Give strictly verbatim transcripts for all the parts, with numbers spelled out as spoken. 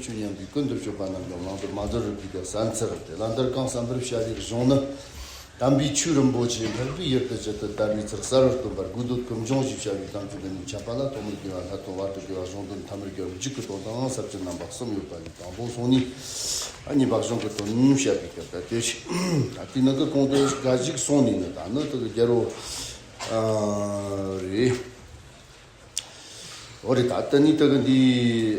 ཆོས་ཉན་པའི་ཀུན་ཏུ་སྤྱོད་པ་རྣམས་ཀྱང་བླང་དོར་མ་དོར་རིགས་པའི་དེ་གསན་ཚུལ་རེད། དེ་ལ་འདིར་གང་གསན་པར་བྱ་བའི་གཞུང་ནི། དམ་པའི་ཆོས་རིན་པོ་ཆེ་འཕགས་པའི་ཡུལ་དུ་ཇི་ལྟར་དར་བའི་ཚུལ་གསལ་བར་སྟོན་པར་དགོས་འདོད་ཀུན་འབྱུང་ཞེས་བྱ་བའི་གཏམ་ཚིག་འདི་ཉིད་འཆད་པ་ལ། ཐོག་མར་དགེ་བ་སླད་དང་བར་དུ་དགེ་བ་གཞུང་དོན་ཐ་མར་གྱུར་མཇུག་གི་དོན་དང་ས་བཅད་རྣམ་པ་གསུམ་ཡོད་པ་ལས། དང་པོ་སོང་ནས་གཉིས་པ་གཞུང་གི་དོན་བཤད་པའི་སྐབས་དང་དེ་བཞིན། ད་དེ་ནང་གི་གོང་དུ་འགའ་ཞིག་སོང་ནས་ནི། ད་ནི་དེ་གི་རྒྱལ་པོ་ཨ་རེད། འོ་རེད། ད་དེ་ནི་དེ་གི་འདི་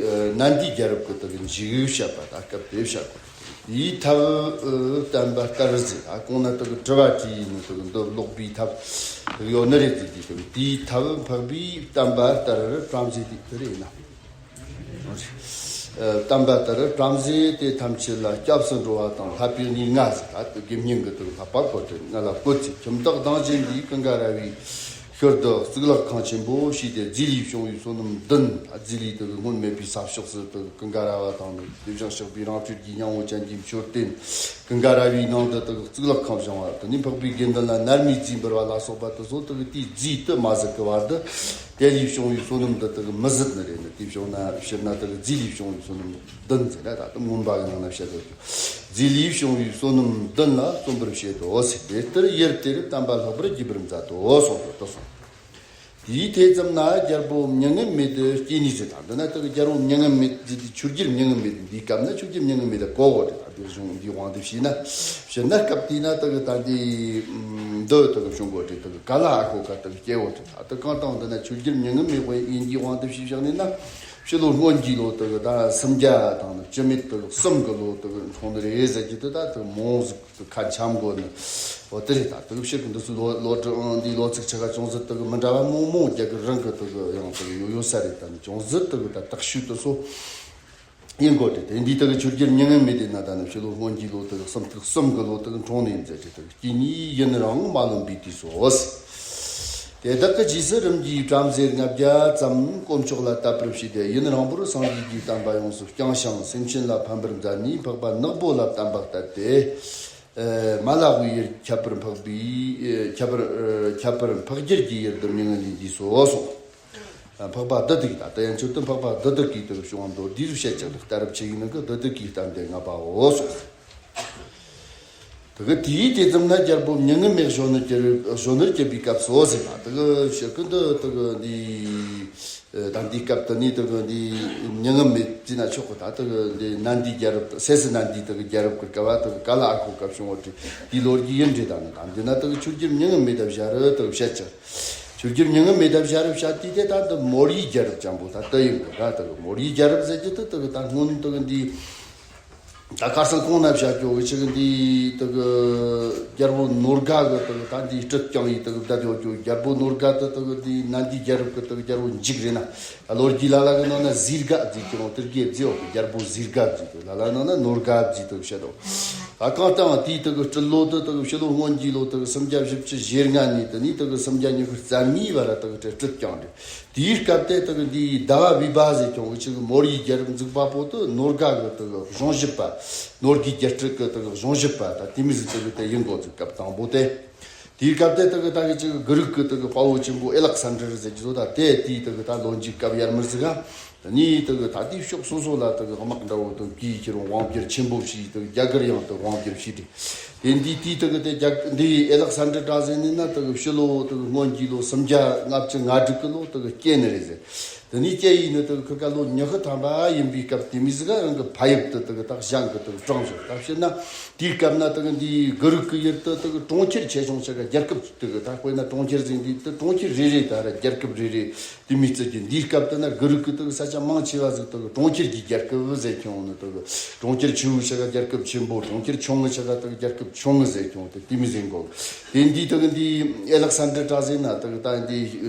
ཨ་ནན་དིའི་རྒྱལ་རབས་ཀྱི་དེ་གི་འཇིགས་བཤད་པ་ད་སྐབས་དེ་བཤད་དགོས། དེའི་ཐབས་ཨ་བསྟན་པ་ལྟར་ཟེར། ད་གོང་ན་དེ་གི་དྲི་བ་དྲིས་ནི་དེ་གི་འདི་ཀློག་པའི་ཐབས་དེ་གི་ཡོད་ནི་རེད། དེ་དེ་དེ་གི་དེའི་ཐབས་འཕགས་པའི་བསྟན་པ་ལྟར་བྲམ་ཟེ་དེ་དེ་རེད་ན། ཨ་བསྟན་པ་ལྟར་བྲམ་ཟེ་དེ་ཐམས་ཅད་ལ་སྐྱབས་སུ་འགྲོ་བ་དང་། ལྷག་པའི་གནས་ལྔ་ཟེར། ད་དགེ་བསྙེན་གྱི་དེ་ལྷག་པ་བཀོད་དེ་ལྔ་ལ་བཀོད་ཚེ། ཁྱིམ་བདག་གདུང་ཅན་འདིའི་ཀུན་དགའ་ར་བའི་ཤུལ་དུ་གཙུག་ལག་ཁང་ཆེན་པོ་ཞེས་ཏེ་རྫས་ལས་བྱུང་བའི་བསོད་ནམས་བདུན། རྫས་ལས་དེ་གི་སྔོན་མེད་པའི་ས་ཕྱོགས་སུ་དེ་གི་ཀུན་དགའ་ར་བ་དང་ནི། དེ་བཞིན་གཤེགས་པའི་རང་གྲོལ་གྱི་སྙིང་པོ་ཅན་གྱི་མཆོད་རྟེན་ཀུན་དགའ་ར་བའི་ནང་དུ་དེ་གི་གཙུག་ལག་ཁང་བཞེངས་པ། དེ་ནས་འཕགས་པའི་དགེ་འདུན་ལ་མནལ་མའི་རྫས་འབུལ་བ་ལ་སོགས་པ་དེ་ཚོ་དེ་གི་དེའི་རྫས་དེ་མ་ཟད་ཀྱི་བར་དུ། དེ་ལས་བྱུང་བའི་བསོད་ནམས་འདི་དག་མི་ཟད་ནི་རེད་ནི། དེ་བྱུང་ན་ཕྱིར་ན་དག་རྫས་ལས་བྱུང་བའི་བསོད་ནམས་བདུན་ཟེར་ན། ད་དུ་མངོན་པ་གི་ནང་ན་བཤད་དགོས་ཀྱི། རྫས་ལས་བྱུང་བའི་བསོད་ནམས་བདུན་ལ་བརྩོན་པར་བྱེད་དོ་ཟེར། དེ་ལྟར་ཡུལ་དེར་བསྟན་པ་ལྷག་པར་རྒྱས་པར་མཛད་དོ་གསུངས་ཏོ། དེ་གསུངས། དེའི་ཐད་ཙམ་ན་རྒྱལ་པོ་མྱ་ངན་མེད་དུ་སྐྱེས་ནས་ཟེར། ད་འདི་ན་དག་རྒྱལ་པོ་མྱ་ངན་མེད་ཟེར་དེ་ཆོས་རྒྱལ་མྱ་ངན་མེད། འདིའི་སྐབས་ན་ཆོས་རྒྱལ་མྱ་ངན་མེད་དུ་གོ་བོ་དེ། ད་དེ་གཞུང་འདིའི་དབང་དུ་བྱས་ན། ཕྱིར་ན་སྐབས་དེ་ན་དག་ད་འདི་འདི་དག་བྱུང་གོ་དེ། དག་ག་ལ་ཨ་ཁོ་ག་དག་སྐྱེ་བོ་དེ། ད་དག་གང་དང་འདི་ན་ཆོས་རྒྱལ་མྱ་ངན་མེད་པའི་ཡིན་གྱི་དབང་དུ་བྱས་བཞག་ནས་ན། ཕྱི་ལོ་སྔོན་གྱི་ལོ་དག་ད་སུམ་བརྒྱ་དང་ནི་བཅུ་མེད་དག་གསུམ་གི་ལོ་དག་འཁྲུངས་ནི་རེད་ཟེར་གྱི་དེ། ད་དག་མོང་ཟིག་ཁ་འཆམ་གོ་ནི། འོ་དེ་རེད། ད་དག་ཕྱིར་གི་འདི་ཚོའི་ལོ་ལོ་གྲངས་འདིའི་ལོ་ཚིགས་ཆ་ག་ཅུང་ཟད་དག་མི་འདྲ་བ་མང་མང་རྒྱ་གི་རང་གི་དག་ཡང་དག་ཡོད་ཡོད་ས་རེད། ད་ནི་ཅུང་ཟད་དག་ད་དག་ཤུལ་དུ་སོ། ཡིན་དགོས་ཏེ། དེ་འདི་དག་ཆོས་རྒྱལ་མྱ་ངན་མེད་དེ་ན། ད་ནི་ཕྱི་ལོ་སྔོན་གྱི་ལོ་དག་གསུམ་དག་གསུམ་གི་ལོ་དག་འཁྲུངས་ནས་མཛད་དེ། དག་སྐྱེས་ནས་ཡུན་རིང་མ་ལོན་པའི་དུས་སུ། དེ་དག་གི་རྗེས་སུ་རིམ་གྱིས་བྲམ་ཟེ་ལྔ་བརྒྱ་ཙམ་དཀོན་མཆོག་ལ་དད་པར་བྱས་ཏེ། ཡུན་རིང་པོར་སངས་རྒྱས་ཀྱི་བསྟན་པ་ཡོངས་སུ་བསྐྱངས་ཤིང་། སེམས་ཅན་ལ་ཕན་པར་མཛད་ནས། འཕགས་པ་ནག་པོ་ལ་བསྟན་པ་གཏད་དེ། ཨ་མ་ལ་ཝི་ཡུལ་ཁྱད་པར་འཕགས་པའི་ཨ་ཁྱད་པར་ཨ་ཁྱད་པར་འཕགས་རྒྱུད་ཀྱི་ཡུལ་དུ་མྱ་ངན་ལས་འདས་སོ་གསུངས། འཕགས་པ་བདུད་དག་ད་ལྟ་ཡན་ཆོད་དུ་འཕགས་པ་བདུད་དག་གིས་དེར་བྱུང་བ་མདོར་བསྡུས་སུ་བཤད་ཀྱང་། ད་རབ་ཆེ་བའི་ནང་གི་བདུད་དག་གི་བསྟན་དེ་ལྔ་པའོ་གསུངས། དེ་གི་དེའི་དེ་ཙམ་ན་རྒྱལ་པོ་མྱ་ངན་མེད་གཞོན་ནུར་གྱུར་གཞོན་ནུར་གྱུར་པའི་སྐབས་སོ་ཟེར་ན། དེ་གི་ཕྱི་ཀུན་ཏུ་དེ་གི་འདི་ད་འདི་སྐབས་དེ་ནི་དེ་གི་འདི་མྱ་ངན་མེད་ཅི་ན་ཆོག་གི། ད་དེ་གི་འདི་ནན་དིའི་རྒྱལ་རབས། སེ་སི་ནན་དི་དེ་གི་རྒྱལ་རབས་ཀྱི་སྐབས་བ་དེ་གི་ག་ལ་ཨ་ཁོ་སྐབས་བྱུང་བ་དེ་དེའི་ལོ་རྒྱུས་ཡིན་འདྲི། ད་ནི་ད་འདི་ན་དེ་གི་ཆོས་རྒྱལ་མྱ་ངན་མེད་ད་བྱ་རུ་དེ་གི་བཤད་ཀྱི། ཆོས་རྒྱལ་མྱ་ངན་མེད་ད་བྱ་རུ་བྱ་དུས་དེ་ད་འདི་མོར་ཡི་རྒྱལ་རབས་ཅན་པོ་ད་དེ་ཡིན་གོ། ད་དེ་གི་མོར་ཡི་རྒྱལ་རབས་ཟེར་གྱི་དེ་དེ་གི་ད་སྔོན་དེ་གི་འདི་ད་ཁ་སང་གོང་ན་བཤད་རྒྱུ་གི་ཆེ་གི་འདི་དེ་གི་རྒྱལ་པོ་ནོར་ག་གི་དེ་གི་ད་འདི་སྲིད་བསྐྱངས་ཡི་དེ་གི་བསྡད་ཡོད་རྒྱུ། རྒྱལ་པོ་ནོར་ག་དེ་དེ་གི་འདི་ནན་དིའི་རྒྱལ་རབས་གི་དེ་གི་རྒྱལ་པོ་མཇུག་རེད་ན། ད་ལོ་རྒྱུས་ལ་ལ་གི་ནང་ན་ཟིར་ག་རྫི་ཀྱང་དེར་གི་རྫི་འོག་གི་རྒྱལ་པོ་ཟིར་ག་རྫི་དེ་ལ་ལ་ནང་ན་ནོར་ག་རྫི་དེ་བཤད་དོ། ད་གང་ལྟར་དེའི་དེ་གི་སྲིད་ལོ་དེ་དེ་གི་ཕྱི་ལོ་སྔོན་གྱི་ལོ་དེ་གི་སུམ་བརྒྱ་བཞི་བཅུ་ཞེ་ལྔ་ནས་དེ་ནས་དེ་གི་སུམ་བརྒྱ་ཉི་ཤུ་རྩ་གཉིས་བར་ལ་དེ་གི་སྲིད་བསྐྱངས་རེད། དེའི་སྐབས་དེ་དག་འདིའི་ཟླ་བ་བི་བ་ཟེར་ཀྱང་འུ་ཅག་གི་མོར་ཡི་རྒྱལ་རབས་འཛུགས་པ་པོ་དེ་ནོར་ག་གི་དག་གཞུང་ཞབས་པ། ནོར་གྱི་རྒྱལ་སྲིད་ཀྱི་དག་གཞུང་ཞབས་པ་ད་དེ་མི་ཟིག་དག་དེ་ཡིན་དགོས་ཚུལ་སྐབས་དང་པོ་དེ། དེའི་སྐབས་དེ་དག་ད་གི་ཅིག་གི་རིག་གི་དག་དཔའ་བོ་ཆེན་པོ་ཨེ་ལག་ས་འདྲར་ཟེར་གྱི་བཟོ། ད་དེ་དེའི་དག་ད་ལོ་མཇུག་སྐབས་ཡར་མར་ཟིག་ག་ནི་དག་ད་དེའི་ཕྱོགས་སོ་སོ་ལ་དག་དམག་འདྲ་བོ་དག་གིས་ཁྱེད་རང་དབང་བསྒྱུར་ཆེན་པོ་བྱས། དག་རྒྱ་གར་ཡང་དག་དབང་བསྒྱུར་བྱས་ཏེ། དེ་འདི་དུས་དག་དེ་རྒྱ་འདི་ཨེ་ལག་ས་འདྲ་གྲགས་ཟེར་ནི་ན་དག་ཕྱི་ལོ་དག་སྔོན་གྱི་ལོ་སུམ་བརྒྱ་ལྔ་བཅུ་ང་དྲུག་གི་ལོ་དག་སྐྱེས་ནི་རེད་ཟེར། དེ་ནས་སྐྱེས་ཡིན་ནི་དག་ཁི་ཀ་ལོ་ཉི་ཤུ་ཐམ་པ་ཡིན་པའི་སྐབས་དེ་མི་ཟིག་ག་རང་གི་ཕ་ཡུལ་དུ་དག་ད་ཞང་གི་དག་གྲོངས་བྱུང་། ད་ཕྱིར་ན་དེའི་སྐབས་ན་དག་འདི་གི་རིག་གི་ཡུལ་དུ་དག་གྲོང་ཁྱེར་ཆེ་ཆུང་ཆ་ག་རྒྱལ་ཁབ་དག་ད་དཔེར་ན་གྲོང་ཁྱེར་ཟིན་འདི་དག་གྲོང་ཁྱེར་རེ་རེ་ད་ར་རྒྱལ་ཁབ་རེ་རེ། དེ་མི་ཚད་ཀྱི་འདིའི་སྐབས་དེ་ན་གི་རིག་གི་དག་ས་ཆ་མང་ཆེ་བ་ཟིག་དག་གྲོང་ཁྱེར་གྱི་རྒྱལ་ཁབ་ཟེར་ཁྱོང་ནི། དག་གྲོང་ཁྱེར་ཆེ་བོའི་ཆ་ག་རྒྱལ་ཁབ་ཆེན་པོ། གྲོང་ཁྱེར་ཆུང་ངུའི་ཆ་ག་དག་རྒྱལ་ཁབ་ཆུང་ངུ་ཟེར་ཁྱོང་དེ་དེ་མི་ཟིག་གོ། དེ་འདི་དག་འདི་ཨེ་ལག་ས་འདྲ་གྲགས་ཟེར་ན་དག་ད་འདི་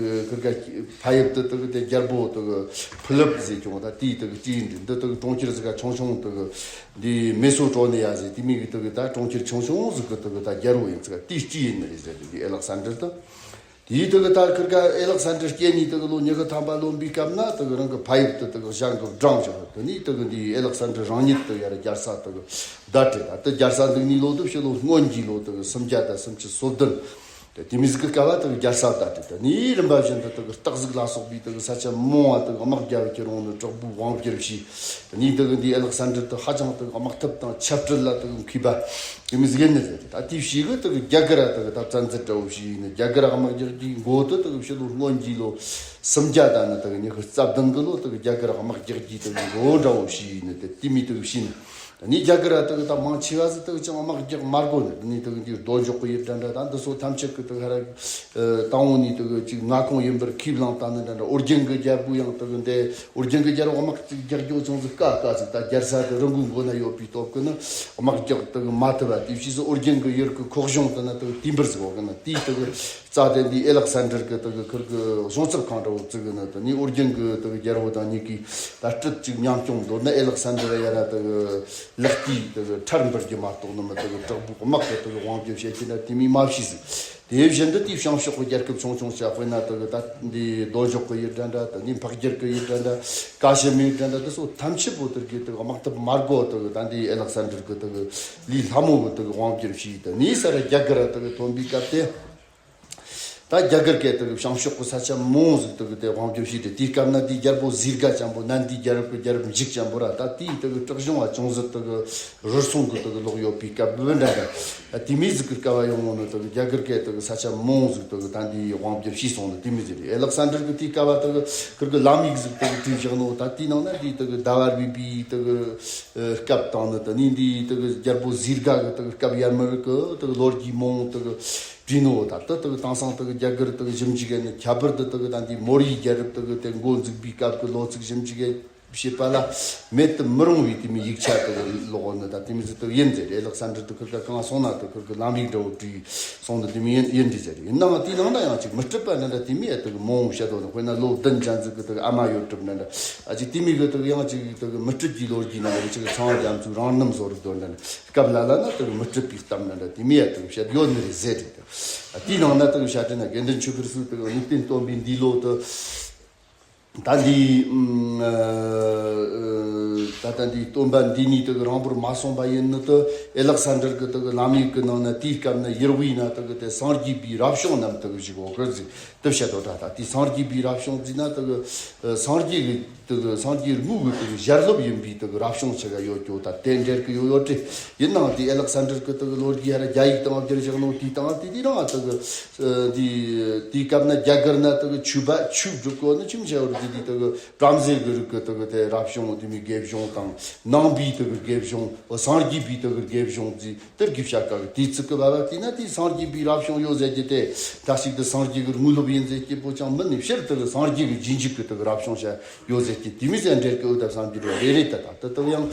ཁི་ཀ་ཕ་ཡུལ་དུ་དག་དེ་རྒྱལ་པོ་དག་ཕི་ལིབ་ཟེར་ཁྱོང་ད་དེའི་དག་དེའི་འདི་འདི་དག་གྲོང་ཁྱེར་ཟིག་ག་ཆུང་ཆུང་དག་འདི་མེ་སོ་ཀྲོ་ནི་ཡ་ཟེར་དེ་མི་གི་དག་ད་གྲོང་ཁྱེར་ཆུང་ཆུང་ཟིག་གི་དག་ད་རྒྱལ་པོ་ཡིན་ཟིག་ག་དེའི་ཡིན་ནི་རེད་ཟེར། འདི་ཨེ་ལག་ས་འདྲ་དུ། དེའི་དག་ད་ཁི་ཀ་ཨེ་ལག་ས་འདྲ་སྐྱེས་ནི་དག་ལོ་ཉི་ཤུ་ཐམ་པ་ལོན་པའི་སྐབས་ན་དག་རང་གི་ཕ་ཡུལ་དུ་དག་ཞང་གི་གྲོངས་བྱུང་། དེ་ནས་དག་འདི་ཨེ་ལག་ས་འདྲ་རང་ཉིད་དུ་ཡར་རྒྱལ་ས་དག་བསྡད་དེ། ད་དེ་རྒྱལ་ས་འདུག་ནི་ལོ་དུ་ཕྱི་ལོ་སྔོན་གྱི་ལོ་དག་སུམ་བརྒྱ་དང་སུམ་ཅུ་སོ་བདུན། དེ་མི་ཟིག་གི་སྐབས་ལ་དེ་གི་རྒྱལ་ས་བཏབ་སྟེ། དེ་ནས་རིམ་པ་བཞིན་དུ་དེ་གི་སྟག་གཟིག་ལ་སོགས་པའི་དེ་གི་ས་ཆ་མང་བ་དེ་གི་དམག་རྒྱག་གི་རུང་ནི་དྲག་པོའི་དབང་བསྒྱུར་བྱས། དེ་ནས་དེ་གི་འདི་ཨེ་ལག་སན་དྲར་དེ་ཧ་ཅང་དེ་གི་དམག་འཐབ་དང་ཆབ་སྲིད་ལ་དེ་གི་མཁས་པ་དེ་མི་ཟིག་ཡིན་ནི་ཟེར། ད་དེའི་ཕྱིས་གི་དེ་གི་རྒྱ་གར་ར་དེ་གི་ད་བཙན་འཛུལ་འདྲ་བོ་བྱས་ནི། རྒྱ་གར་ར་དམག་རྒྱག་གི་འགོ་དེ་དེ་གི་ཕྱི་ལོ་སྔོན་གྱི་ལོ་སུམ་བརྒྱ་དང་ནི་དེ་གི་ཉི་ཤུ་རྩ་བདུན་གི་ལོ་དེ་གི་རྒྱ་གར་ར་དམག་རྒྱག་གི་དེ་གི་འགོ་འདྲ་བོ་བྱས་ནི། དེ་དེ་མི་དེ་གི་བྱས་ནི། ད་ནི་རྒྱ་གར་ར་དེ་གི་ད་མང་ཆེ་བ་ཟིག་དེ་གི་ཅང་དམག་རྒྱག་མ་དགོས་ནི། ད་ནི་དེ་གི་འདི་རྡོ་འཇོག་གི་ཡུལ་འདྲ་འདྲ་ད་འདི་ཚོ་ཐམས་ཅད་གི་དེ་གི་ཧ་ར་ཨ་དང་པོ་ནས་དེ་གི་ཅིག་མངའ་ཁོངས་ཡིན་པར་ཁས་བླངས་བཏང་ནི་འདྲ་འདྲ། ཨོ་རྒྱན་གི་རྒྱལ་པོ་ཡང་དེ་གི་འདི་ཨོ་རྒྱན་གི་རྒྱལ་པོ་དམག་ཅིག་རྒྱག་རྒྱུ་ཅུང་ཟིག་དཀའ་དཀའ་ཟིག་ད་རྒྱལ་ས་དེ་རི་མགོའི་མགོ་ན་ཡོད་པའི་སྟོབས་གི་ནི་དམག་རྒྱག་དེ་གི་མ་ཐུབ་པ། དེའི་ཕྱིས་སུ་ཨོ་རྒྱན་གི་ཡུལ་གི་ཁོག་གཞུང་དེ་ན་དེ་གི་དུས་འབུར་ཟིག་ཡོད་གི་ནི། དེའི་དེ་གི་རྩ་དེ་འདི་ཨེ་ལག་སན་དྲར་གི་དེ་གི་ཁུར་གི་གཞུང་ཚབ་ཁང་འདྲ་བོ་བཙུགས་གི་ནི། དེ་ནི་ཨོ་རྒྱན་གི་དེ་གི་རྒྱལ་པོ་དང་གཉིས་ཀྱིས་ད་སྲིད་ཅིག་ཉམས་སྐྱོང་མདོར་ན་ཨེ་ལག་སན་དྲར་ཡ་ར་དེ་གི་ལག་ཏུ་དེ་གི་ཁྲལ་འབུལ་རྒྱུ་མ་གཏོགས་ནི་མི། དེ་གི་དྲག་པོའི་དམག་གི་དེ་གི་དབང་སྒྱུར་བྱེད་ཀྱི་ན་དེ་མི་མ་བྱས་ཟིག་དེ་བཞིན་དུ་དེའི་བྱང་ཕྱོགས་ཀྱི་རྒྱལ་ཁབ་ཆུང་ཆུང་ཆ་དཔེར་ན་དེ་གི་ད་འདི་རྡོ་འཇོག་གི་ཡུལ་འདྲ་འདྲ། དེ་ནི་འཕགས་རྒྱལ་གི་ཡུལ་འདྲ་འདྲ། ཀ་ཤི་མིར་འདྲ་འདྲ། དེ་ཚོ་ཐམས་ཅད་པོ་དེ་གི་དེ་གི་དམག་འཐབ་མ་དགོས། དེ་གི་ད་འདི་ཨེ་ལག་སན་དྲར་གི་དེ་གི་ལས་སླ་མོ་གི་དེ་གི་དབང་སྒྱུར་བྱས། དེ་ནས་ས་ར་རྒྱ་གར་ར་དེ་གི་ཐོན་པའི་སྐབས་དེ། ད་རྒྱ་གར་གི་དེ་གི་བྱང་ཕྱོགས་ཀྱི་ས་ཆ་མང་ཟིག་དེ་གི་དེ་དབང་སྒྱུར་བྱས་ཏེ། དེའི་སྐབས་ན་དེའི་རྒྱལ་པོ་ཟུར་དགའ་ཅན་པོ་ནན་དིའི་རྒྱལ་རབས་ཀྱི་རྒྱལ་རབས་མཇུག་ཅན་པོ་ར། ད་དེའི་དེ་གི་དྲག་གཞུང་བ་ཅུང་ཟད་དེ་གི་རུལ་སུངས་གི་དེ་གི་ལོག་ཡོད་པའི་སྐབས་བུ་འདྲ་འདྲ། དེ་མི་ཟིག་གི་སྐབས་བ་ཡོང་ངོ་ནི་དེ་གི་རྒྱ་གར་གི་དེ་གི་ས་ཆ་མང་ཟིག་དེ་གི་ད་འདིའི་དབང་སྒྱུར་བྱས་སོང་ནི་དེ་མི་ཟིག་རེད། ཨེ་ལག་སན་དྲར་གི་དེའི་སྐབས་བ་དེ་གི་ཁུར་གི་ལམ་ཡིག་ཟིག་དེ་གི་བྲིས་བཞག་ནོ། ད་དེའི་ནང་ན་དེའི་དེ་གི་ཟླ་བ་རེ་བའི་དེ་གི་སྐབས་དང་ནི། དེ་ནི་འདིའི་དེ་གི་རྒྱལ་པོ་ཟུར་དགའ་གི་དེ་གི་སྐབས་ཡར་མར་གི་དེ་གི་ལོ་རྒྱུས་མང་དེ་གི་བྲིས་ནོ། ད་ལྟ་དེ་གི་དེང་སང་དེ་གི་རྒྱ་གར་དེ་གི་ཞིབ་འཇུག་གི་ནི་ཁྱད་པར་དུ་དེ་གི་ད་འདི་མོ་རིའི་རྒྱལ་རབས་དེ་གི་དེ་འགོ་འཛུགས་པའི་སྐབས་ཀྱི་ལོ་ཚིགས་ཞིབ་འཇུག་གི་བྱེད་པ་ལ་མེད་དུ་མི་རུང་བའི་དེ་མི་ཡིག་ཆ་དེ་གི་ལོག་ནི། ད་དེ་མི་ཟིག་དེ་གི་ཡིན་ཟེར། ཨེ་ལག་སན་དྲར་དེ་ཁུར་ག་གང་སོང་ན་དེ་ཁུར་གི་ལམ་ཡིག་འདྲ་བོ་བྲིས་སོང་ནི་དེ་མི་ཡིན་ཡིན་འདྲི་ཟེར། ཡིན་ནའང་དེའི་ནང་ན་ཡང་ཅིག་མི་སྲིད་པ་འདྲ་འདྲ་དེ་མི་ཡ་དེ་གི་མང་བོ་བཤད་དོ་ནི། དཔེར་ན་ལོ་བདུན་ཅན་ཟིག་གི་དེ་གི་ཨ་མ་ཡོད་གྲབས་འདྲ་འདྲ། ཨ་ཅིག་དེ་མི་གི་དེ་གི་ཡང་ཅིག་དེ་གི་མི་སྲིད་ཀྱི་ལོ་རྒྱུས་ནང་གི་ཅིག་ཚངས་རྒྱ་མཚོའི་རང་རྣམ་བཟོ་རིག་དོ་འདྲ་འདྲ། སྐབས་ལ་ལ་ན་དེ་གི་མི་སྲིད་པའི་གཏམ་འདྲ་འདྲ་དེ་མི་ཡ་དེ་གི་བཤད་ཡོད་ནི་རེད་ཟེར་རེད། དེའི་ནང་ན་དེ་གི་བཤད་དེ་ན་དགེ་འདུན་ཆོས་འཕེལ་སུ་དེ་གི་དམིགས་རྟེན་སྟོན་པའི་འདི་ལོ་དེ། ད་འདི་ཨ་ཨ་ད་ལྟ་འདི་སྟོན་པ་འདི་ནི་དེ་གི་རིང་པོར་མ་སོང་བ་ཡིན་ནི་དེ། ཨེ་ལག་སན་དྲར་གི་དེ་གི་ལམ་ཡིག་གི་ནང་ན་དེའི་སྐབས་ན་ཡུར་བུའི་ན་དེ་གི་དེ་སངས་རྒྱས་པའི་རབ་བྱུང་རྣམས་དེ་གི་ཞིག་འོ་གར་ཟིག་དེ་བཤད་དོ། ད་ད་དེ་སངས་རྒྱས་པའི་རབ་བྱུང་ཟིག་ན་དེ་གི་ཨ་སངས་རྒྱས་གི་དེ་གི་སངས་རྒྱས་དངོས་གི་དེ་གི་ཞལ་སློབ་ཡིན་པའི་དེ་གི་རབ་བྱུང་ཆེ་ག་ཡོད་ཀྱོ། ད་དེ་འདྲེར་གི་ཡོད་ཡོད་དེ། ཡིན་ནའང་དེ་ཨེ་ལག་སན་དྲར་གི་དེ་གི་ལོ་རྒྱུས་ཧ་ར་རྒྱ་ཡིག་དང་བསྒྱུར་བཞག་ནོ་དེའི་སྟེང་དེ་དེ་རང་དེ་གི་ཨ་དེ་དེའི་སྐབས་ན་རྒྱ་གར་ན་དེ་གི་ཆོས་པ་ཆོས་སྒྲུབ་གོ་ནི་ཁྱིམ་བྱ་བར་དེ་དེ་དེ་གི་བྲམ་ཟེ་གི་རིགས་ཀྱི་དེ་གི་དེ་རབ་བྱུང་དེ་མི་དགེ་སྦྱོང་དང་། ནང་པའི་དེ་གི་དགེ་སྦྱོང་། སངས་རྒྱས་པའི་དེ་གི་དགེ་སྦྱོང་ཟེར་དེར་གི་བྱ་དཀའ་གི། དེའི་ཚིག་གི་བ་བ་དེ་ན་དེའི་སངས་རྒྱས་པའི་རབ་བྱུང་ཡོད་ཟེར་གྱི་དེ། ད་ཞིག་དེ་སངས་རྒྱས་གི་དངོས་སློབ་ཡིན་ཟེར་གྱི་པོ་ཅང་མིན་ནི། ཕྱིར་དེ་གི་སངས་རྒྱས་གི་རྗེས་འཇུག་གི་དེ་གི་རབ་བྱུང་བྱ་ཡོད་ཟེར་གྱི་དེ་མི་ཟེར་འདྲེར་གི་འུ་ད་བསམ་རྒྱུ་རེ་རེ་རེད། ད་ད་དེ་དེ་ཡང་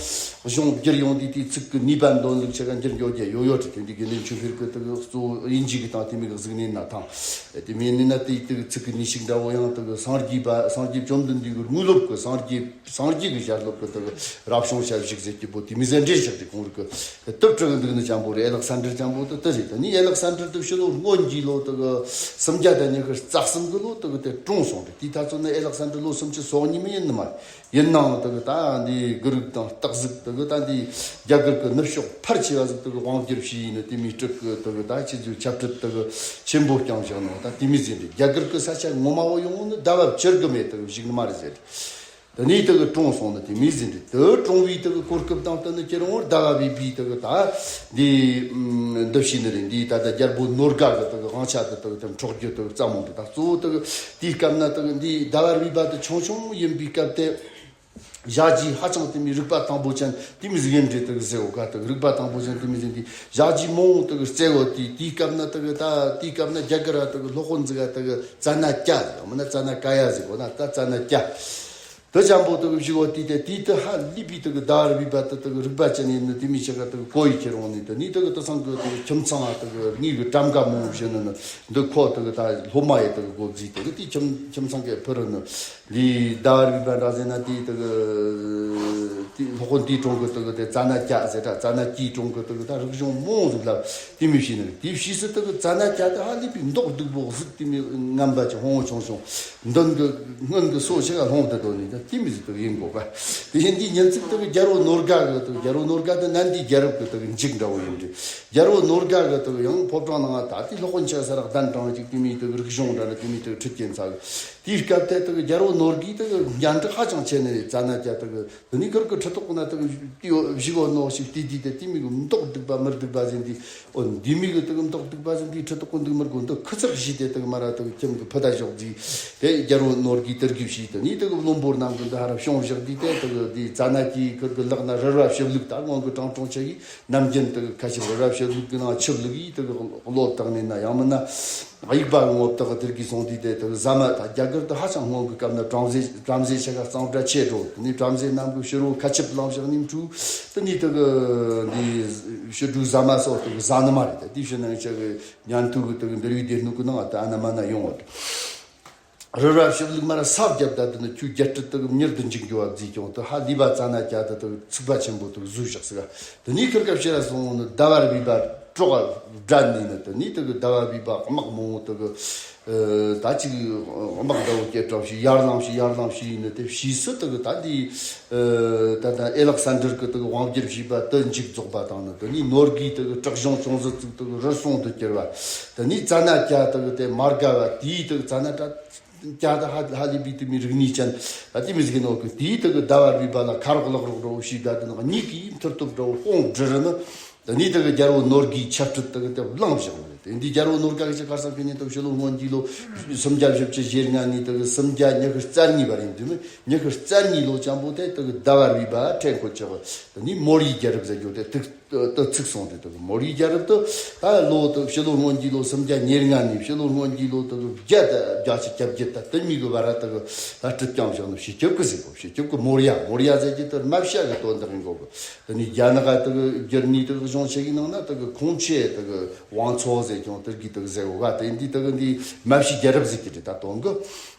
གཞུང་བསྒྱུར་ཡོང་དུས་དེའི་ཚིག་གི་ནུས་པ་འདོན་ལུགས་ཆེ་ག་འགྱུར་འགྱོ་རྒྱུ་ཡོད་ཡོད་རེད། དེ་འདི་དགེ་འདུན་ཆོས་འཕེལ་གི་དེ་གི་གཙོ་བོ་དབྱིན་ཇི་གི་དང་དེ་མི་གི་གཟིགས་ནས་ན་ཐང་། དེ་མིན་ནི་ན་དེའི་དེ་གི་ཚིག་གི་ནུས་ཤུགས་འདྲ་བོ་ཡང་དེ་གི་སངས་རྒྱས་པ་སངས་རྒྱས་བཅོམ་ལྡན་འདས་གི་དངོས་སློབ་གི་སངས་རྒྱས་སངས་རྒྱས་ཀྱི་ཞལ་སློབ་ཀྱི་དེ་གི་རབ་བྱུང་ཞལ་བཞུགས་ཟེར་གྱི་པོ་དེ་མི་ཟེར་འདྲེ་བཞག་དེ་ཁོང་རིག་གི་དེབ་བྲི་གི་འདུག་ནི་ཅང་པོ་རེད། ཨེ་ལག་སན་དྲར་ཅང་པོ་དེ་དེ་རེད། དེ་ནི་ཨེ་ལག་སན་དྲར་དེ་ཕྱི་ལོ་སྔོན་གྱི་ལོ་དེ་གི་སུམ་བརྒྱ་དང་ཉི་ཤུ་རྩ་གསུམ་གི་ལོ་དེ་གི་དེ་གྲོངས་སོང་རེད། དེའི་ཐ་ཚོད་ནི་ཨེ་ལག་སན་དྲར་ལོ་སུམ་ཅུ་སོ་གཉིས་མི་ཡིན་ནི་མ་རེད། ཡིན་ནའང་དེ་གི་ད་འདི་གུ་རིག་དང་སྟག་གཟིག་དེ་གི་ད་འདི་རྒྱ་གར་གི་ནུབ་ཕྱོགས་ཕལ་ཆེ་བ་ཟིག་དེ་གི་དབང་བསྒྱུར་བྱས་ཡིན་ནི་དེ་མི་སྤྲུལ་གི་དེ་གི་ད་ཆི་ཟིག་ཆབ་སྲིད་དེ་གི་ཆེན་པོ་བསྐྱངས་བཞག་ནོ། ད་དེ་མི་ཟིན་རེད། རྒྱ་གར་གི་ས་ཆ་ངོ་མ་བོ་ཡོང་ནི་ཟླ་བ་བཅུ་གི་མེད་དེ་གི་བཞུགས་ནི་མ་རེད་ཟེར། དེ་ནས་དེ་གི་གྲོངས་སོང་ནི་དེ་མི་ཟིན་རེད། དེ་གྲོངས་པའི་དེ་གི་གོ་སྐབས་དང་བསྟུན་ནི་ཁྱེད་རང་བོར་ཟླ་བ་བའི་བི་དེ་གི་ད་འདི་འདི་བྱས་ནི་རེད། འདི་ད་ལྟ་རྒྱལ་པོ་ནོར་དགའ་གི་དེ་གི་དབང་ཆ་དེ་དེ་གི་དེ་འཕྲོག་རྒྱུ་དེ་གི་རྩ་མོ་འདི་ད་གཙོ་བོ་དེ་གི་དེའི་སྐབས་ན་དེ་གི་འདི་ཟླ་བ་བའི་བ་དེ་ཆུང་ཆུང་ཡིན་པའི་སྐབས་དེ། ཞག་གི་ཧ་ཅང་དེ་མི་རིག་པ་དང་པོ་ཅན་དེ་མི་ཟིག་ཡིན་འདྲེ་དེ་གི་ཟེར་བོ་ག་དེ་གི་རིག་པ་དང་པོ་ཅན་དེ་མི་ཟིག་འདི་ཞག་གི་མང་བོ་དེ་གི་རྩེ་བོ་དེ་དེའི་སྐབས་ན་དེ་གི་ད་དེའི་སྐབས་ན་རྒྱ་གར་ར་དེ་གི་སློབ་དཔོན་ཟིག་ག་དེ་གི་ཙ་ན་ཀྱ་ཟེར་མིན་ན་ཙ་ན་ཀ་ཡ་ཟེར་གོ་ན་ད་ཙ་ན་ཀྱ། དེ་ཅང་པོ་དེ་གི་བཞི་བོ་དེ་དེ་དེ་དེ་ཧ་ལས་པའི་དེ་གི་ཟླ་བ་རི་བ་དེ་དེ་གི་རིག་པ་ཅན་ཡིན་ནི་དེ་མི་ཆེ་ག་དེ་གི་གོ་ཡི་ཁྱེར་འོང་ནི་དེ་ནི་དེ་གི་དེ་སང་གི་དེ་གི་ཁྱིམ་ཚང་ང་དེ་གི་ངའི་གི་གྲམ་ཀ་མང་བོ་བཞིན་ནི་ནི་འདི་ཁོ་དེ་གི་ད་སློབ་མ་ཡི་དེ་གི་གོ་བརྫིས་དེ་གི་དེ་ཁྱིམ་ཁྱིམ་ཚང་གི་ཕུ་རུ་ནི་འདི་ཟླ་བ་རི་བ་འདྲ་ཟེར་ན་དེ་དེ་གི་དེ་སློབ་དཔོན་དེའི་གྲོང་གི་དེ་གི་དེ་ཙ་ན་ཀྱ་ཟེར་ད་ཙ་ན་ཀྱའི་གྲོང་གི་དེ་གི་ད་རིག་གཞུང་མང་བོ་ཟིག་ལ་དེ་མི་ཤེས་ནི་རེད། དེ་ཕྱིས་སུ་དེ་གི་ཙ་ན་ཀྱ་དེ་ཧ་ལས་པའི་མདོག་སྡུག་པོ་གཟུགས་དེ་མི་ངན་པ་ཅིག་ཧོང་བོ་ཆུང་ཆུང་། མདུན་གྱི་སྔོན་གྱི་སོ་ཞིག་ག་ལྷུང་དུ་འགྲོ་ནས་ད་ དེ་མི་ཟིག་དག་ཡིན་དགོས་པ། དེ་ཡིན་དུས་ཉིན་ཅིག་དག་རྒྱལ་པོ་ནོར་དགའ་གི་དག་རྒྱལ་པོ་ནོར་དགའ་དེ་ནན་དིའི་རྒྱལ་རབས་གི་དག་འཇིག་འདྲ་བོ་ཡིན་དུས། རྒྱལ་པོ་ནོར་དགའ་གི་དག་ཡང་ཕོ་བྲང་ནང་ད་དེ་སློབ་དཔོན་ཆེ་ས་ར་གདན་དྲངས་ཅིག་དེ་མི་དག་རིག་གཞུང་འདྲ་ནི་དེ་མི་དག་ཁྲིད་རྒྱུན་ཚ་གི། དེའི་སྐབས་དེ་དག་རྒྱལ་པོ་ནོར་གིས་དག་སྙན་གྲགས་ཧ་ཅང་ཆེ་ནི་རེད། ཙ་ན་རྒྱལ་དག་དེ་ནི་ཁུར་གི་ཁྲི་ཐོག་ན་དག་བཞུགས་ཡོད་ནོ་ཞིག་དེ་དུས་དེ་དེ་མི་གི་མདོག་སྡུག་པ་མི་སྡུག་པ་ཟིན་དུས། འོ་འདི་མི་གི་དག་མདོག་སྡུག་པ་ཟིན་དུས་ཁྲི་ཐོག་གི་འདུག་མི་དགོས་འདུག་ཁུ་ཚུར་བཞེས་ཏེ་དག་མ་ར་དག་ཁྱིམ་གི་ཕུ་ད་ཞོག་རྫིས། དེ་རྒྱལ་པོ་ནོར་གིས་དེར་གི་བཞེས་དེ་ནི་དག་བློན་པོ་རྣམས་གི་འདི་ཧ་ར་ཤོང་བཞག་དུས་དེ་དག་དེ་ཙ་ན་གི་ཁུར་གི་ལག་ན་རུ་ར་ཕྱི་བླུགས་ད་སྔོན་གི་ཀྲང་ཀྲུང་ཆེ་གིས་ནམ་རྒྱུན་དག་ཁ་ཤས་རུ་ར་ཕྱི་བླུགས་གི་ནང་ཆུ་བླུགས་ཡིས་དག་གློ་བཏགས་ནས་ན་ཡང་མིན་ན། དབྱུག་པ་ངོ་བཏགས་དེར་གི་སོང་དུས་དེ་དག་ཟ་མ་ད་རྒྱ་གར་དུ་ཧ་ཅང་སྔོན་གི་སྐབས་ན་བྲམ་ཟེ་བྲམ་ཟེ་ཆེ་ག་གཙང་སྦྲ་ཆེ་འགྲོ། དེ་ནི་བྲམ་ཟེ་རྣམས་གི་ཕྱི་རོལ་ཁ་ཆིབས་ལངས་བཞག་ནི་འཁྲུག་དེ་ནི་དག་འདི་ཕྱི་དྲོ་ཟ་མ་སོགས་དག་ཟ་ནི་མ་རེད། ད་དེ་ཕྱི་ནང་ཆ་གི་ཉན་ཐོས་གི་དག་འདིར་བའི་སྡེ་སྣོད་གི་ནང་ད་ཨ་ན་མ་ན་ཡོང་བ་རེད། རུ་ར་ཕྱི་བླུགས་མ་ར་ས་བརྒྱབ་ད་དེ་ནི་ཁྱོད་རྒྱལ་སྲིད་དག་མྱུར་དུ་འཇིག་འགྱོ་བ་བརྫིས་ཀྱང་དུ་ཧ་ལས་པ་ཙ་ན་རྒྱལ་དུ་དག་ཚིག་པ་ཆེན་པོ་དག་བཟོས་བཞག་ཟིག་དེ་ནི་ཁུར་ཀ་ཕྱི་ར་སོང་ནི་ཟླ་བ་རི་བ་གྲོགས་སྦྲན་ནི་ནི་དེ་ནི་དག་ཟླ་བ་རི་བ་དམག་མང་བོ་དག་ད་ཅིག་དམག་འདྲ་བོ་སྐྱེལ་གྲབས་ཤིག་ཡར་ལངས་ཤིག་ཡར་ལངས་ཤིག་ཡིན་ནི་དེ་ཕྱིས་སུ་དག་ད་འདི་ད་ད་ཨེ་ལག་སན་ཌར་གི་དག་དབང་བསྒྱུར་བྱས་པ་དུ་མཇུག་རྫོགས་པ་དང་ནི་དེ་ནི་ནོར་གིས་དག་དྲག་གཞུང་ཅུང་ཟད་ཙིག་དག་རུལ་སུངས་དུ་གྱུར་བ། དེ་ནི་ཙ་ན་རྒྱལ་དག་དེ་མ་དགའ་བ་དེའི་དག་ཙ་ན་ད་རྒྱལ་དག་ཧ་ཧ་ལས་པའི་དུ་མི་རིག་གནས་ཅན་ད་དེ་མི་ཟིག་ནོར་གི་དེའི་དག་ཟླ་བ་རི་བ་ལ་ཁ་རོག་ལག་རོག་འགྲོ་ཞིག་ད་དེ་ནག་གཉིས་ཀྱིས་མཐུ་སྟོབས་འགྲོ་དཔུང་སྒྲིལ་ནི། དེ་ནས་དེ་གི་རྒྱལ་པོ་ནོར་གྱིས་ཆབ་སྲིད་དེ་གི་དེ་བླངས་བཞག་ནི་རེད། དེ་འདི་རྒྱལ་པོ་ནོར་ག་གི་ཆ་ཁར་སང་ཁེ་ནི་དེ་ཕྱི་ལོ་སྔོན་གྱི་ལོ་སུམ་བརྒྱ་བཞི་བཅུ་ཞེ་ལྔ་ནས་དེ་གི་སུམ་བརྒྱ་ཉི་ཤུ་རྩ་གཉིས་བར་ཡིན་དུས་ནི་ཉི་ཤུ་རྩ་གཉིས་ལོ་ཅང་པོ་དེ་དེ་གི་ཟླ་བ་རི་བ་ཁྲེན་ཁོ་ཆག་དེ་ནི་མོ་རིའི་རྒྱལ་རབས་ཟེར་རྒྱུ་དེ་ཐུག་དེ་ཚུགས་སོང་སྟེ། དེ་གི་མོ་རིའི་རྒྱལ་རབས་དེ་ད་ལོ་དེ་ཕྱི་ལོ་སྔོན་གྱི་ལོ་སུམ་བརྒྱ་ཉེར་ལྔ་ནས་ཕྱི་ལོ་སྔོན་གྱི་ལོ་དེ་གི་བརྒྱ་དང་བརྒྱད་ཅུ་གྱ་བརྒྱད་ད་དེ་གཉིས་གི་བར་དེ་གི་ད་སྲིད་སྐྱོང་བཞག་ནི་ཕྱི་ཁྱབ་གི་ཟེར་གོ། ཕྱི་ཁྱབ་གི་མོ་རི་ཡ། མོ་རི་ཡ་ཟེར་གྱི་དེ་རྨ་བྱ་གི་དོན་དག་ཡིན་གོ་གི། དེ་ནས་རྒྱ་ནག་དེ་གི་རྒྱུ་ནི་དེ་གི་གཞུང་ཆེ་གི་ནང་ན་དེ་གི་ཁོང་ཆེ་དེ་གི་ཝང་ཚོ་ཟེར་ཀྱང་དེ་གི་དེ་གི་ཟེར་གོ་ག། དེ་འདི་དེ་གི་འདི་རྨ་བྱའི་རྒྱལ་རབས་ཟེར་གྱི་རེད་ད་དོན་གི།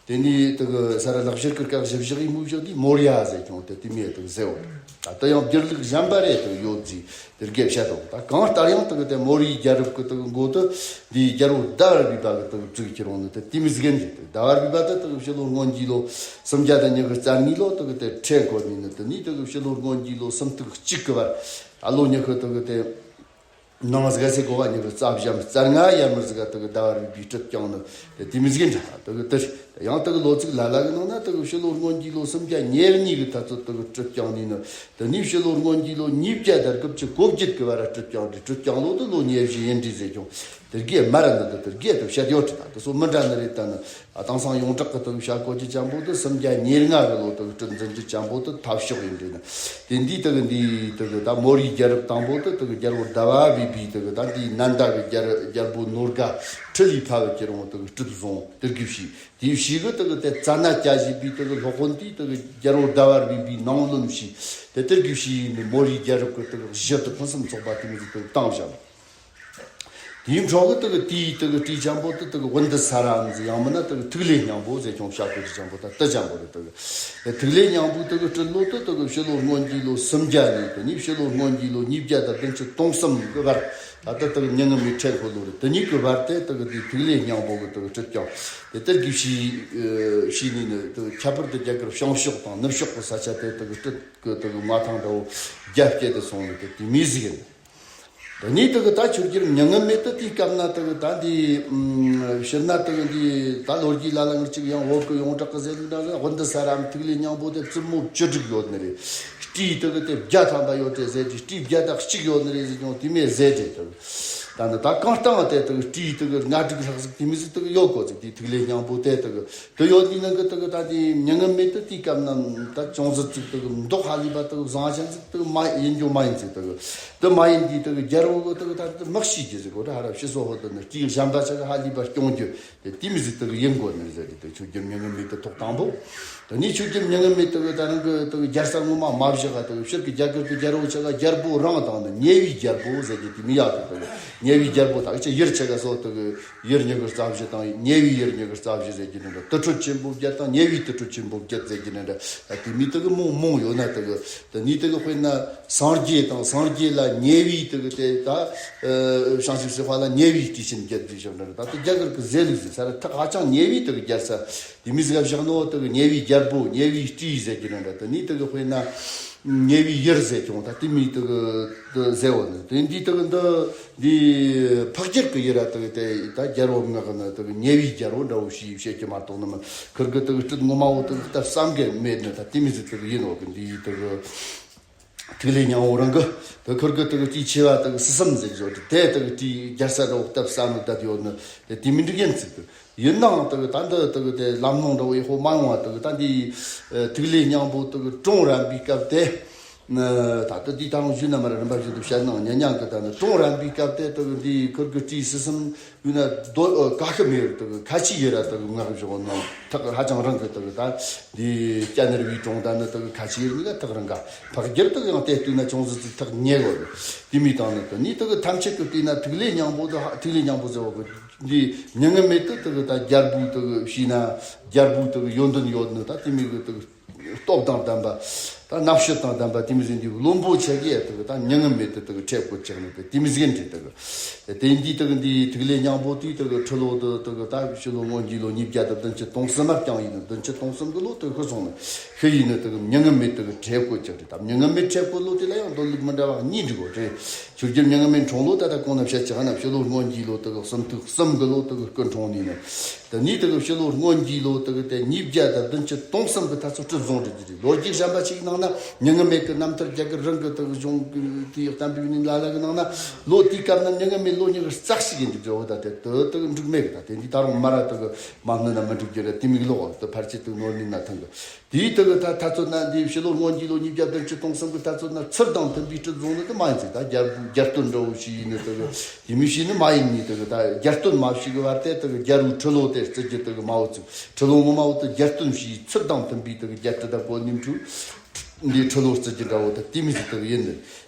དེ་ནས་དེ་གི་ས་ར་ལག་བཤེར་གི་སྐབས་ཞིབ་བཞག་ཡིན་མུ་བཞག་དེ་མོ་རི་ཡ་ཟེར་ཀྱང་དེ་དེ་མེད་དེ་གི་ཟེར་བ། ད་དེ་ཡང་སྒྱུར་ལུགས་གཞན་པ་རེད་དེ་གི་ཡོད་ཟེར། དེ་དགེ་བཤད་དང་ད་གང་ལྟར་ཡང་དེ་གི་དེ་མོ་རིའི་རྒྱལ་རབས་གི་དེ་གི་འགོ་དེ་འདི་རྒྱལ་པོ་ཟླ་བ་རི་བ་གི་དེ་གི་བཙུགས་ཁྱེར་འོང་ནི་དེ་དེ་མི་ཟིག་ཡིན་རེད། དེ་ཟླ་བ་རི་བ་དེ་དེ་གི་ཕྱི་ལོ་སྔོན་གྱི་ལོ་སུམ་བརྒྱ་དང་ཉི་ཤུ་རྩ་གཉིས་ལོ་དེ་གི་དེ་ཁྲེན་ཁོ་ནི་ནི་དེ་ནི་དེ་གི་ཕྱི་ལོ་སྔོན་གྱི་ལོ་སུམ་སྟོང་གཅིག་གི་བར་ད་ལོ་ཉི་ཤུ་དེ་གི་དེ་ནང་ཟིག་ཟེར་གོ་བ། ཉི་ཤུ་རྩ་བཞི་རྩ་ལྔ་ཡར་མར་ཟིག་དེ་གི་ཟླ་བ་རི་བའི་སྲིད་སྐྱོང་ནི་དེ་དེ་མི་ཟིག་ཡིན་རེད། དེ་གི་དེ་ཡང་དེ་གི་ལོ་ཚིགས་ལ་ལ་གི་ནང་ན་དེ་གི་ཕྱི་ལོ་སྔོན་གྱི་ལོ་སུམ་བརྒྱ་ཉེར་གཉིས་གི་ད་ཚོད་དེ་གི་སྲིད་སྐྱོང་ནི་ནི། དེ་ནས་ཕྱི་ལོ་སྔོན་གྱི་ལོ་ཉིས་བརྒྱ་དང་དགུ་བཅུ་གོ་བརྒྱད་ཀྱི་བར་སྲིད་སྐྱོང་རེད། སྲིད་སྐྱོང་ལོ་དེ་ལོ་ཉེར་བཞི་ཡིན་རེད་ཟེར་ཀྱང་དེ་དགེ་མ་ར་འདི་དེ་དེ་དགེ་དེ་བཤད་ཡོད་རེད། ད་དེ་སོ་མི་འདྲ་ནི་རེད། ད་ནི་ཨ་དེང་སང་ཡོངས་གྲགས་ཀྱི་དེ་བཤད་གོ་རྒྱུ་ཅན་པོ་དེ་སུམ་བརྒྱ་ཉེར་ལྔ་གི་ལོ་དེ་གི་སྲིད་འཛིན་རྒྱུ་ཅན་པོ་དེ་ཐབས་ཤོག་ཡིན་རེད། ནི་དེ་འདི་དེ་གི་འདི་དེ་གི་ད་མོ་རིའི་རྒྱལ་རབས་དང་པོ་དེ་དེ་གི་རྒྱལ་པོ་ཟླ་བ་བི་བི་དེ་གི་ད་འདི་ནན་ད་གི་རྒྱལ་རྒྱལ་པོ་ནོར་ག་ཁྲི་ལས་ཕབ་ཁྱེར་འོང་དེ་གི་སྲིད་བཟུང་དེ་གི་བྱས། དེའི་ཕྱིས་གི་དེ་གི་དེ་ཙ་ན་རྒྱལ་ཞེས་པའི་དེ་གི་སློབ་དཔོན་དེས་དེ་གི་རྒྱལ་པོ་ཟླ་བ་རི་བའི་ནང་བློན་ཞིག་དེ་དེར་གི་ཕྱིས་ནི་མོ་རིའི་རྒྱལ་རབས་ཀྱི་དེ་གི་གཞི་དེ་ཕུན་སུམ་ཚོགས་པ་དེ་མི་ཟིག་དེ་གི་བཏང་བཞག་དེའི་འཕྲོ་གི་དེ་གི་དེའི་དེ་གི་སྤྲེའུ་ཅན་པོ་དེ་དེ་གི་ཝུན་དི་ས་ར་ཟེར། ཡང་མིན་ན་དེ་གི་ཐིག་ལེ་སྙིང་པོ་ཟེར་ཀྱང་བྱ་དགོས་རྒྱུ་ཅན་པོ་ད་དེ་ཅན་པོ་རེད། དེ་གི་ཐིག་ལེ་སྙིང་པོའི་དེ་གི་སྲིད་ལོ་དེ་དེ་གི་ཕྱི་ལོ་སྔོན་གྱི་ལོ་སུམ་བརྒྱ་ནས་དེ་ནས་ཕྱི་ལོ་སྔོན་གྱི་ལོ་ཉིས་བརྒྱ་དང་བདུན་ཅུ་དོན་གསུམ་གི་བར། ད་ལྟ་དེ་གི་མྱ་ངན་མེད་ཁྲེན་ཁོ་ལོ་རེད། དེ་གཉིས་ཀྱི་བར་དེ་དེ་གི་དེ་ཐིག་ལེ་སྙིང་པོ་གི་དེ་གི་སྲིད་སྐྱོང་དེ་དེར་གི་ཕྱིས་ཕྱིས་ནས་ནི་དེ་ཁྱད་པར་དུ་རྒྱ་གར་བྱང་ཕྱོགས་དང་ནུབ་ཕྱོགས་ཀྱི་ས་ཆ་དེ་དེ་གི་སྲིད་ཀྱི་དེ་གི་མངའ་ཐང་འདྲ་བོ་རྒྱ་སྐྱེད་དུ་སོང་ནས་དེ་དེ་མི་ཟིག་ཡིན། དེ་ནས་དེ་གི་ད་ཆོས་རྒྱལ་མྱ་ངན་མེད་དེ་དེའི་སྐབས་ན་དེ་གི་ད་འདི་ཕྱིར་ན་དེ་གི་འདི་ད་ལོ་རྒྱུས་ལ་ལ་ངར་གཅིག་ཡང་བོད་ཀྱི་ཡོངས་གྲགས་ཀྱི་ཟེར་ལུགས་འདྲ་ཟེར། ཝུན་དི་ས་ར་ཐིག་ལེ་སྙིང་པོ་དེ་བཙུན་མོ་བཅུ་དྲུག་ཡོད་ནི་རེད། སྤྲེའུ་དེ་གི་དེ་བརྒྱ་ཐམ་པ་ཡོད་དེ་ཟེར་གི། སྤྲེའུ་བརྒྱ་དང་གཅིག་ཡོད་ནི་རེད་ཟེར་ཀྱང་དེ་མོ་ཟེར་དེ་དེ་གི། ད་ནི་ད་གང་ལྟར་དེ་དེ་གི་སྤྲེའུ་དེ་གི་ལྔ་དྲུག་ལྷག་ཟིག་དེ་མོ་ཟིག་དེ་གི་ཡོད་གོ་ཟིག་དེ་ཐིག་ལེ་སྙིང་པོ་དེ་དེ་གི་དེ་ཡོད་དེའི་ནང་གི་དེ་གི་ད་དེ་མྱ་ངན་མེད་དེ་དེའི་སྐབས་ན་ད་ཅུང་ཟད་ཟིག་དེ་གི་མདོག་ཧ་ལས་པ་དེ་གི་བཟང་ཞན་ཟིག་དེ་གི་མ་ཡིན་རྒྱུ་མ་ཡིན་ཟིག་དེ་གི་དེ་མ་ཡིན་དེ་དེ་གི་རྒྱལ་པོ་གི་དེ་གི་ད་དེ་དམག་ཤེད་རྒྱུ་ཟིག་གོ་ད་ཧ་ར་ཕྱི་སོ་ཧོ་དེ་ནི་སྤྲེའུ་གཞན་པ་ཆ་གི་ཧ་ལས་པ་སྐྱོང་རྒྱུ། དེ་དེ་མོ་ཟིག་དེ་གི་ཡིན་དགོས་ནི་ཟེར་དེ། དེ་ཆོས་རྒྱལ་མྱ་ངན་མེད་དེ་ཐོག་དང་པོ། དེ་ནས་ཆོས་རྒྱལ་མྱ་ངན་མེད་དེ་གི་ད་རང་གི་དེ་གི་རྒྱལ་ས་ངོ་མ་མ་བཞག་ག་དེ་གི་ཕྱིར་གི་རྒྱ་གར་གི་རྒྱལ་པོ་ཆ་ག་རྒྱལ་པོ་རང་དང་ནི་ཉེ་བའི་རྒྱལ་པོ་ཟེར་གི་དེ་མི་ཡག་གི་དེ་གི་ ཉེ་བའི་རྒྱལ་པོ་དག་ཅིག་ཡུལ་ཆེ་ག་སོགས་དག་ཡུལ་ཉི་ཤུ་རྩ་བཞི་དང་ཉེ་བའི་ཡུལ་ཉི་ཤུ་རྩ་བཞི་ཟེར་གྱི་ནི་འདྲ། དུར་ཁྲོད་ཆེན་པོ་བརྒྱད་དང་ཉེ་བའི་དུར་ཁྲོད་ཆེན་པོ་བརྒྱད་ཟེར་གྱི་ནི་འདྲ། དེ་མི་དག་མང་མང་ཡོད་ན་དག་དེ་ནི་དག་དཔེར་ན་སངས་རྒྱས་དང་སངས་རྒྱས་ལ་ཉེ་བའི་དག་དེ་ད་བྱང་ཆུབ་སེམས་དཔའ་ལ་ཉེ་བའི་སྲས་ཆེན་བརྒྱད་ཟེར་ཞིག་འདྲ། ད་དེ་རྒྱ་གར་གྱི་ཟས་ལུགས་ཟེར་ས་ར་ཐག་ཧ་ཅང་ཉེ་བའི་དག་རྒྱལ་ས། དེ་མི་ཟིག་བཞག་ནོ་དག་ཉེ་བའི་རྒྱལ་པོ་ཉེ་བའི་སྤྲེའུ་ཟེར་གྱི་ནི་འདྲ། དེ་ནི་དག་དཔེར་ན་ཉེ་བའི་ཡུལ་ཟེར་ཀྱང་ད་དེ་མི་དག་ཟེར་བ་ནི་དེ་འདི་དག་འདི་འདི་ཕག་རྒྱལ་གྱི་ཡུལ་ར་དག་དེ་ད་རྒྱལ་པོ་ངག་ནི་དག་ཉེ་བའི་རྒྱལ་པོ་འདྲ་བོ་ཞིག་བཤད་ཀྱི་མ་གཏོགས་ནི་མི་ཁུར་གི་དག་སྲིད་ངོ་མ་བོ་དག་སྟབས་བསམ་གི་མེད་ནི་ད་དེ་མི་ཟིག་དག་ཡིན་ནོ་གི་འདི་དག་ཐིག་ལེ་སྙིང་པོ་རང་གི་དེ་ཁུར་གི་དེ་གི་དྲི་ཆེ་བ་དེ་གི་སྲིད་གསུམ་ཟེར་བརྗོད་དེ་དེ་དེ་གི་དྲི་རྒྱལ་ས་རོགས་སྟབས་བསམ་བློ་བཏབ་ཡོད་ནི་དེ་དེ་མི་འགྲིག་ཡིན་ཚིག་དེ་ཡིན་ནའང་དེ་གི་ད་འདི་དེ་གི་དེ་ལམ་ལྷོང་འདྲ་བོ་ཡག་པོ་མ་ཡོང་བ་དེ་གི་ད་འདི་ཐིག་ལེ་སྙིང་པོ་དེ་གི་གྲོང་རན་པའི་སྐབས་དེ་ད་ལྟ་འདི་ད་རུང་ཞུས་ན་མ་ར་རིམ་པ་བཞིན་དུ་བཤད་ནའང་ཉན་ཉན་གི་ད་ནི་གྲོང་རན་པའི་སྐབས་དེ་དེ་གི་འདི་ཁུར་གི་དྲི་སྲིད་གསུམ། ཡིན་ན་རྡོ་ཀ་ཁ་མེ་ཡོར་དག་ཁ་ཆེ་ཡོད་ར་དག་ངག་བཞག་ནོ་ཐག་ཧ་ཅང་རིང་གི་དག་ད་འདི་སྐྱ་ནར་བའི་གྲོང་ད་ནི་དག་ཁ་ཆེ་ཡོད་ནི་ད་ཐག་རིང་ག་ཕག་རྒྱལ་དག་ཡང་དེ་བལྟས་ན་ཅུང་ཟད་ཅིག་ཐག་ཉེ་གོ་གི་དེ་མི་དང་ནི་དག་ནི་དག་ཐམས་ཅད་ཀྱི་བལྟས་ན་ཐིག་ལེ་སྙིང་པོ་དག་ཐིག་ལེ་སྙིང་པོ་ཟེར་བ་གི་འདི་མྱ་ངན་མེད་དུ་དག་ད་རྒྱལ་པོ་དག་ཤི་ན་རྒྱལ་པོ་དག་ཡོན་ཏན་ཡོད་ནི་ད་དེ་མི་གི་དག་སྟོབས་དང་ལྡན་པ། ད་རྣམ་དཔྱོད་དང་ལྡན་པ་དེ་མི་ཟིན་གྱི་བློན་པོ་ཆེ་གི་ཡ་དེ་གི་ད་མྱ་ངན་མེད་དུ་དེ་གི་ཁྲེལ་བཀོད་བཅག་ནས་དེ་དེ་མི་ཟིན་འདྲི་དེ་གི་དེ་འདི་དེ་གི་འདི་ཐིག་ལེ་སྙིང་པོ་དེ་དེ་གི་ཁྲི་ལོ་དེ་དེ་གི་ད་ཕྱི་ལོ་སྔོན་གྱི་ལོ་ཉིས་བརྒྱ་དང་བདུན་ཅུ་དོན་གསུམ་མ་རྐྱང་ཡིན་ནི་བདུན་ཅུ་དོན་གསུམ་གི་ལོ་དེ་ཤི་སོང་ནི་ཤི་ཡིན་ནི་དེ་གི་མྱ་ངན་མེད་དེ་གི་ཁྲེལ་བཀོད་བཅག་རེད། ད་མྱ་ངན་མེད་ཁྲེལ་བཀོད་ལོ་དེ་ལ་ཡང་འདོད་ལུགས་མི་འདྲ་བ་གཉིས་འདྲི་གོ་རེད། ཆོས་རྒྱལ་མྱ་ངན་མེད་འཁྲུངས་ལོ་ད་ལྟ་གོང་ན་བཤད་ཅི་ག་ན་ཕྱི་ལོ་སྔོན་གྱི་ལོ་དེ་གི་གསུམ་ཐུག་གསུམ་གི་ལོ་དེ་གི་སྐུ་འཁྲུངས་ནི་ནི། དེ་ནས་དེ་གི་ཕྱི་ལོ་སྔོན་གྱི་ལོ་དེ་གི་དེ་ཉིས་བརྒྱ་དང་བདུན་ཅུ་དོན་གསུམ་གི་ད་ཚོ་སྲིད་བཟུང་རེད་ཀྱི་རེད། ལོ་རྒྱུས་གཞན་པ་ཞིག་ནང་ན་མྱ་ངན་མེད་ཀྱི་རྣམ་ཐར་རྒྱ་གར་རང་གི་དེ་གི་གཞུང་གི་དེ་ཡག་བསྟན་པའི་ནི་ལ་ལ་གི་ནང་ན་ལོ་དེའི་སྐབས་ན་མྱ་ངན་མེད་ལོ་ཉི་ཤུ་རྩ་གཅིག་ཡིན་གྱི་རེད། འོ་ད་དེ་དེ་དེ་གི་འགྲིག་མེད་གི་ད་དེ་འདི་ད་རུང་མ་ར་དེ་གི་མ་སྣུན་ན་མི་འགྲིག་གི་རེད། དེ་མིག་ལོག་དེ་ཕལ་ཆེར་དེ་ནོར་ནི་ན་ཐང་གི་དེའི་དེ་གི་ད་ད་ཚོད་ན་འདི་ཕྱི་ལོ་སྔོན་གྱི་ལོ་ཉིས་བརྒྱ་བདུན་ཅུ་དོན་གསུམ་གི་ད་ཚོད་ན་ཚུལ་དང་མཐུན་པའི་སྲིད་བཟུང་ནི་དེ་མ་ཡིན་ཚེ་ད་རྒྱལ་པོ་རྒྱལ་སྟོན་འདྲ་བོ་ཞིག་ཡིན་ནི་དེ་གི་དེ་མི་ཤེས་ནི་མ་ཡིན་ནི་དེ་གི་ད་རྒྱལ་སྟོན་མ་ཞིག་གི་བར་དེ་དེ་གི་རྒྱལ་པོའི་ཁྲི་ལོ་དེ་བརྩི་རྒྱུ་དེ་གི་མ་འོ་ཚུགས། ཁྲི་ལོ་ངོ་མ་འོ་དེ་རྒྱལ་སྟོན་ཞིག་ཚུལ་དང་མཐུན་པའི་དེ་གི་རྒྱལ་སྲིད་དང་གོ་ནིམ་ཁྲུ་འདི་ཁྲི་ལོ་བརྩི་རྒྱུ་འདྲ་བོ་དེ་དེ་མི་ཚུགས་དེ་གི་ཡིན་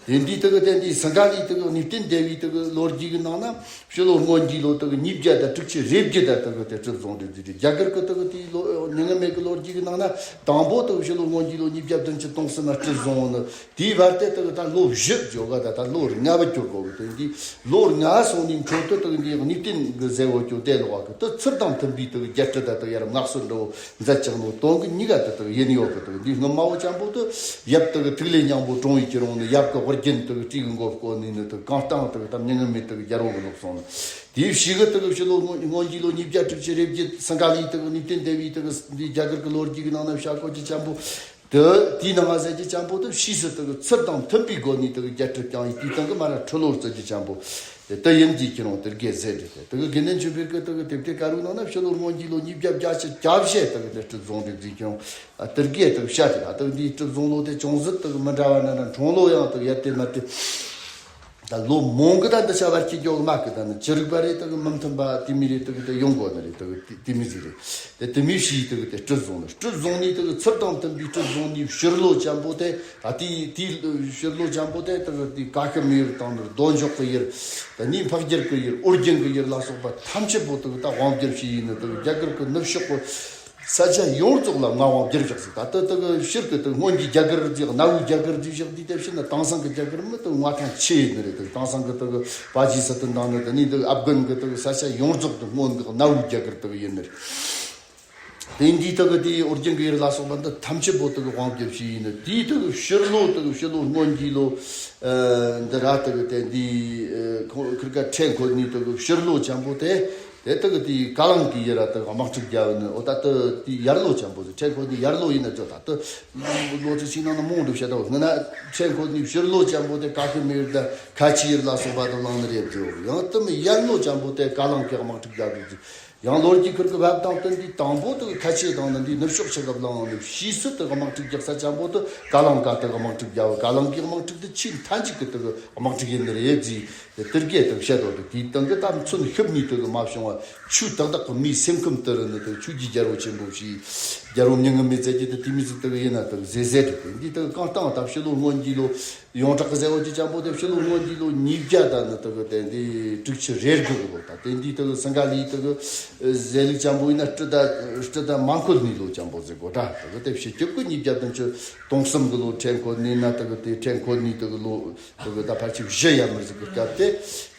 ནི། དེ་འདི་དེ་གི་དེ་འདི་སིང་ག་ལའི་དེ་གི་གནས་བརྟན་སྡེ་བའི་དེ་གི་ལོ་རྒྱུས་གི་ནང་ན། ཕྱི་ལོ་སྔོན་གྱི་ལོ་དག་ཉིས་བརྒྱ་དང་དྲུག་ཅུ་རེ་བརྒྱད་དང་དག་དེ་སྲིད་བཟུང་རེད་ཟེར་ཏེ། རྒྱ་གར་གི་དག་དེའི་ལོ་མྱ་ངན་མེད་ཀྱི་ལོ་རྒྱུས་ཀྱི་ནང་ན་དང་པོ་དག་ཕྱི་ལོ་སྔོན་གྱི་ལོ་ཉིས་བརྒྱ་བདུན་ཅུ་དོན་གསུམ་ལ་སྲིད་བཟུང་ནི་དེའི་བར་དེ་དག་ད་ལོ་བཞི་འཇོག་ག་ད་ད་ལོ་ལྔ་བ་འགྱུར་དགོས་གི། དེ་འདི་ལོ་ལྔ་སོང་ནས་འཕྲོ་དུ་དག་འདི་གནས་བརྟན་གི་ཟེར་བོ་ཀྱོ་དེ་ལོག་གི་དུ་ཚུལ་དང་མཐུན་པའི་དག་རྒྱལ་སྲིད་ད་དག་ཡར་མངའ་གསོལ་འགྲོ་མཛད་ཅིག་ནོ་དོན་གི་གཉིས་ཀ་དག་དག་ཡིན་ཡོད་གི། དག་འདི་སྔོན་མ་བོ་ཅན་པོ་དུ་ཡབ་དག་ཐིག་ལེ་སྙིང་པོ་གྲོང་བའི་ཀྱི་རོང་ནི་ཡབ་གི་དབུ་རྒྱན་དག་སྤྲེའུ་གི་མགོ་བསྐོར་ནས་ནི་དག་གང་སྟངས་དག་ད་མྱ་ངན་མེད་དག་རྒྱལ་པོ་གི་ལོག་སོང་ནི། དེའི་ཕྱི་གི་དག་ཕྱི་ལོ་སྔོན་སྔོན་གྱི་ལོ་ཉིས་བརྒྱ་དྲུག་ཅུ་རེ་བརྒྱད་སིང་ག་ལའི་དག་གནས་བརྟན་སྡེ་བའི་དག་འདི་རྒྱ་གར་གི་ལོ་རྒྱུས་ཀྱི་ནང་ན་བྱ་དགོས་ཀྱི་ཅན་པོ། དེ་དེའི་ནང་ང་ཟེར་གྱི་ཅན་པོ་དེ་ཕྱིས་སུ་དག་ཚུལ་དང་མཐུན་པའི་སྒོ་ནས་དག་རྒྱལ་སྲིད་བསྐྱངས་ཡི་དུས་དང་གི་མ་ར་ཁྲི་ལོ་བརྩི་གྱི་ཅན་པོ། དེ་ལྟ་ཡིན་གྱི་ཁྱེད་རང་དེར་དགེ་ཟེར་རེད། དེ་དག་དགེ་འདུན་ཆོས་འཕེལ་གི་དག་དེབ་ཐེར་དཀར་པོའི་ནང་ན་ཕྱི་ལོ་སྔོན་གྱི་ལོ་ཉིས་བརྒྱ་བརྒྱད་ཅུ་གྱ་བཞི་དག་དེ་སྲིད་བཟུང་རེད་ཟེར་ཁྱེད་རང་དེར་དགེ་དག་བཤད་རེད། དག་འདིའི་སྲིད་བཟུང་ལོ་དེ་ཅུང་ཟད་དག་མི་འདྲ་བ་ན་ན་འཁྲུངས་ལོ་ཡང་དག་ཡར་དེ་མར་དེ། ད་ལོ་མང་གི་ད་འདི་ཆ་བར་གྱི་མགྱོགས་མ་གི་ད་ནི་ཅི་རིགས་པ་རེད། དག་མི་མཐུན་པ་དེ་མི་རེད། དག་དེ་ཡོང་དགོས་ནི་རེད། དག་དེ་དེ་མི་ཟིག་རེད། དེ་དེ་མི་ཤིས་དག་དེ་སྲིད་བཟུང་ནི་སྲིད་བཟུང་ནི་དག་ཚུལ་དང་མཐུན་པའི་སྲིད་བཟུང་ནི་ཕྱིར་ལོ་ཅན་པོ་དེ་ད་དེའི་དེའི་ཕྱིར་ལོ་ཅན་པོ་དེ་དག་དེ་ཀ་ཁ་མི་ཡུལ་དང་ནི་རྡོ་འཇོག་གི་ཡུལ། ད་ནི་ཕག་རྒྱལ་གི་ཡུལ། ཨོ་རྒྱན་གི་ཡུལ་ལ་སོགས་པ་ཐམས་ཅད་པོ་དག་ད་དབང་བསྒྱུར་བྱས་ཡིན་ནི་དག་རྒྱ་གར་གི་ནུབ་ཕྱོགས་གི་ས་ཆ་ཡོངས་རྫོགས་ལ་མངའ་དབང་བསྒྱུར་བཞག་ཟིག་ད་ལྟ་དག་ཕྱིར་གི་དག་སྔོན་གྱི་རྒྱ་གར་ཟིག་གནའ་བོའི་རྒྱ་གར་ཟིག་བཞག་འདི་ལྟ་ཕྱིར་ན་དེང་སང་གི་རྒྱ་གར་མི་དག་མངའ་ཐང་ཆེ་ཡིན་ནི་རེད། དག་དེང་སང་གི་དག་པ་ཇི་སི་ཐན་དང་ནི་དེ་ནས་དག་ཨབ་གྷན་གི་དག་ས་ཆ་ཡོངས་རྫོགས་དག་སྔོན་གི་གནའ་བོའི་རྒྱ་གར་དག་ཡིན་ནི་རེད། དེ་འདི་དག་དེ་ཨོ་རྒྱན་གི་ཡུལ་ལ་སོགས་པ་འདི་ཐམས་ཅད་པོ་དག་དབང་བསྒྱུར་བྱས་ཡིན་ནི། དེའི་དག་ཕྱིར་ལོ་དག་ཕྱི་ལོ་སྔོན་གྱི་ལོ་འདི་ར་དག་དེ་འདི་ཁོ་ཁིར་ཀ་ཁྲེ་འཁོར་ནི་དག་ཕྱིར་ལོ་ཅན་པོ་དེ། དེ་དག་དེའི་ཀ་ལང་གི་ཡུལ་ར་དག་དམག་འཁྲུག་བརྒྱབ་ནི། འོ་ད་ལྟ་དེའི་ཡར་ལོ་ཅན་པོ་ཟེར། ཁྲེ་འཁོར་ནི་ཡར་ལོ་ཡིན་ན་ཅོ་ད་ལྟ་ལོ་ཚིགས་ཤིག་ནང་ན་མང་དུ་བཤད་ད་བ་ངི་ན་ཁྲེ་འཁོར་ནི་ཕྱིར་ལོ་ཅན་པོ་དེ་ཀ་ཁི་མི་ཡུལ་དང་ཁ་ཆེ་ཡུལ་ལ་སོགས་པ་དང་བླངས་ནི་རེད་ཟེར། ཡང་དུ་མི་ཡར་ལོ་ཅན་པོ་དེ་ཀ་ལང་གི་དམག་འཁྲུག་བརྒྱབ་རེད་ཟེར། ཡང་ལོ་རྒྱུས་ཁུར་གི་བབ་དང་བསྟུན་དུས་དང་པོ་དུ་ཁ་ཆེ་དང་ནི་འདི་ནུབ་ཕྱོགས་ཆེ་གབ་ལང་ནི་ཕྱིས་སུ་དུ་དམག་འཁྲུག་རྒྱག་ས་ཆེན་པོ་དུ་ཀ་ལང་ཀ་དུ་དམག་འཁྲུག་རྒྱག་བ། ཀ་ལང་ཀའི་དམག་འཁྲུག་དུ་ཆེས་མཐའ་མཇུག་གི་དུ་དམག་འཁྲུག་ཡིན་ནི་རེད་ཟེར། དེ་དེར་གས་དུ་བཤད་དོ། དུ་དེའི་སྟེང་གི་ད་མཚོན་ཤུབས་ནི་དུ་གི་མ་བྱུང་བ་ཆུ་ཏག་ཏག་གི་མིའི་སེམས་ཁམས་དུ་རུ་ནི་དུ་ཆུ་རྒྱུ་རྒྱལ་པོ་ཆེན་པོ་ཞིག་རྒྱལ་པོ་མྱ་ངན་མེད་ཟེར་གྱི་དུ་དེ་མི་ཟིག་དུ་ཡིན་ན་དུ་ཟེ་ཟེ་དུ་དེ་འདི་དུ་གང་སྟངས་ད་ཕྱི་ལོ་སྔོན་གྱི་ལོ། ཡོངས་གྲགས་ཀྱི་ཟེར་བ་ཅི་ཅན་པོ་དེ་ཕྱི་ལོ་སྔོན་གྱི་ལོ་ཉིས་བརྒྱ་དང་ནི་དེ་གི་དེ་འདི་དྲུག་ཅུ་རེ་དགུ་གི་ལོ་དང་དེ་འདི་དེ་གི་སིང་ག་ལི་དེ་གི་ཟེར་ལུགས་ཅན་པོ་ཡིན་ན་སྤྲི་ཟླ་སྤྲི་ཟླ་མ་འཁོད་ནི་ལོ་ཅན་པོ་ཟེར་གོ་ད་དེ་གི་དེ་ཕྱི་རྒྱལ་ཁབ་ཀྱི་ཉིས་བརྒྱ་བདུན་ཅུ་དོན་གསུམ་གི་ལོ་ཁྲེ་འཁོད་ནི་ན་དེ་གི་དེ་ཁྲེ་འཁོད་ནི་དེ་གི་ལོ་དེ་གི་ད་ཕལ་ཆེར་བཞི་ཡ་མར་ཟིག་གི་སྐབས་དེ་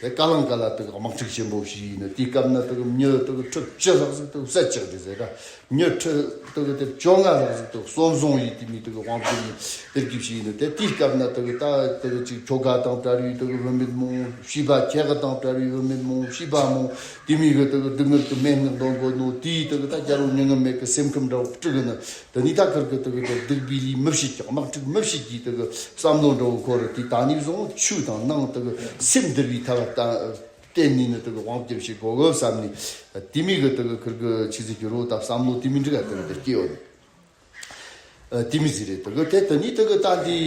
དེ་ཀ་ལང་ཀ་ལ་དེ་གི་དམག་འཁྲུག་ཆེན་པོ་ཞིག་ཡིན་ནི་དེའི་སྐབས་ན་དེ་གི་མྱི་དེ་གི་ཁྲི་བཅུ་ལྷག་ཟིག་དེ་གི་བསད་ཆག་དེ་ཟེར་ད། མྱི་ཁྲི་དུ་གི་དེ་བཅོ་ལྔ་ལྷག་ཟིག་དུ་གསོན་བཟུང་ཡིན་དེ་མི་དུ་གི་དབང་བསྒྱུར་ཡིན་དེར་གི་ཞིག་ཡིན་ནི་དེ་དེའི་སྐབས་ན་དུ་གི་ད་དུ་གི་ཅིག་ཁྱོ་ག་དང་བྲལ་བའི་དུ་གི་བུད་མེད་མང་བྱིས་པ་ཁྱེད་ག་དང་བྲལ་བའི་བུད་མེད་མང་བྱིས་པ་མང་དེ་མི་གི་དུ་གི་སྡུག་བསྔལ་གི་མེ་སྔགས་འདོན་དགོས་ནོ་དེའི་དུ་གི་ད་རྒྱལ་པོ་མྱ་ངན་མེད་གི་སེམས་ཁམས་འདྲ་བོ་དཀྲུག་གི་ནི་དུ་ནི་ད་ཁུར་གི་དུ་གི་དུ་སྡིག་པའི་ལས་མི་བྱེད་ཀྱི་དམག་འཁྲུག་མི་བྱེད་ཀྱི་དུ་གི་བསམ་བློ་འདྲ་བོ་འཁོར་རི་དེ་ད་ནི་བཟུང་ཆུ་དང་ནང་དུ་གི་སེམས་འདུལ་བའི་ཐབས་ལ་བརྟེན་ནས་ནི་དེ་གི་དབང་བསྒྱུར་བྱེད་དགོས་གི་བསམ་ནས་དེ་མི་གི་དེ་གི་ཁུར་གི་ཆི་ཟིག་གི་རོ་ད་བསམ་བློ་དེ་མི་འགྲིག་ག་དེ་གི་དེ་སྐྱེ་ཡོད་ནི། དེ་མི་ཟིག་རེད། དེ་གི་དེ་དེ་ནི་དེ་གི་ད་འདི་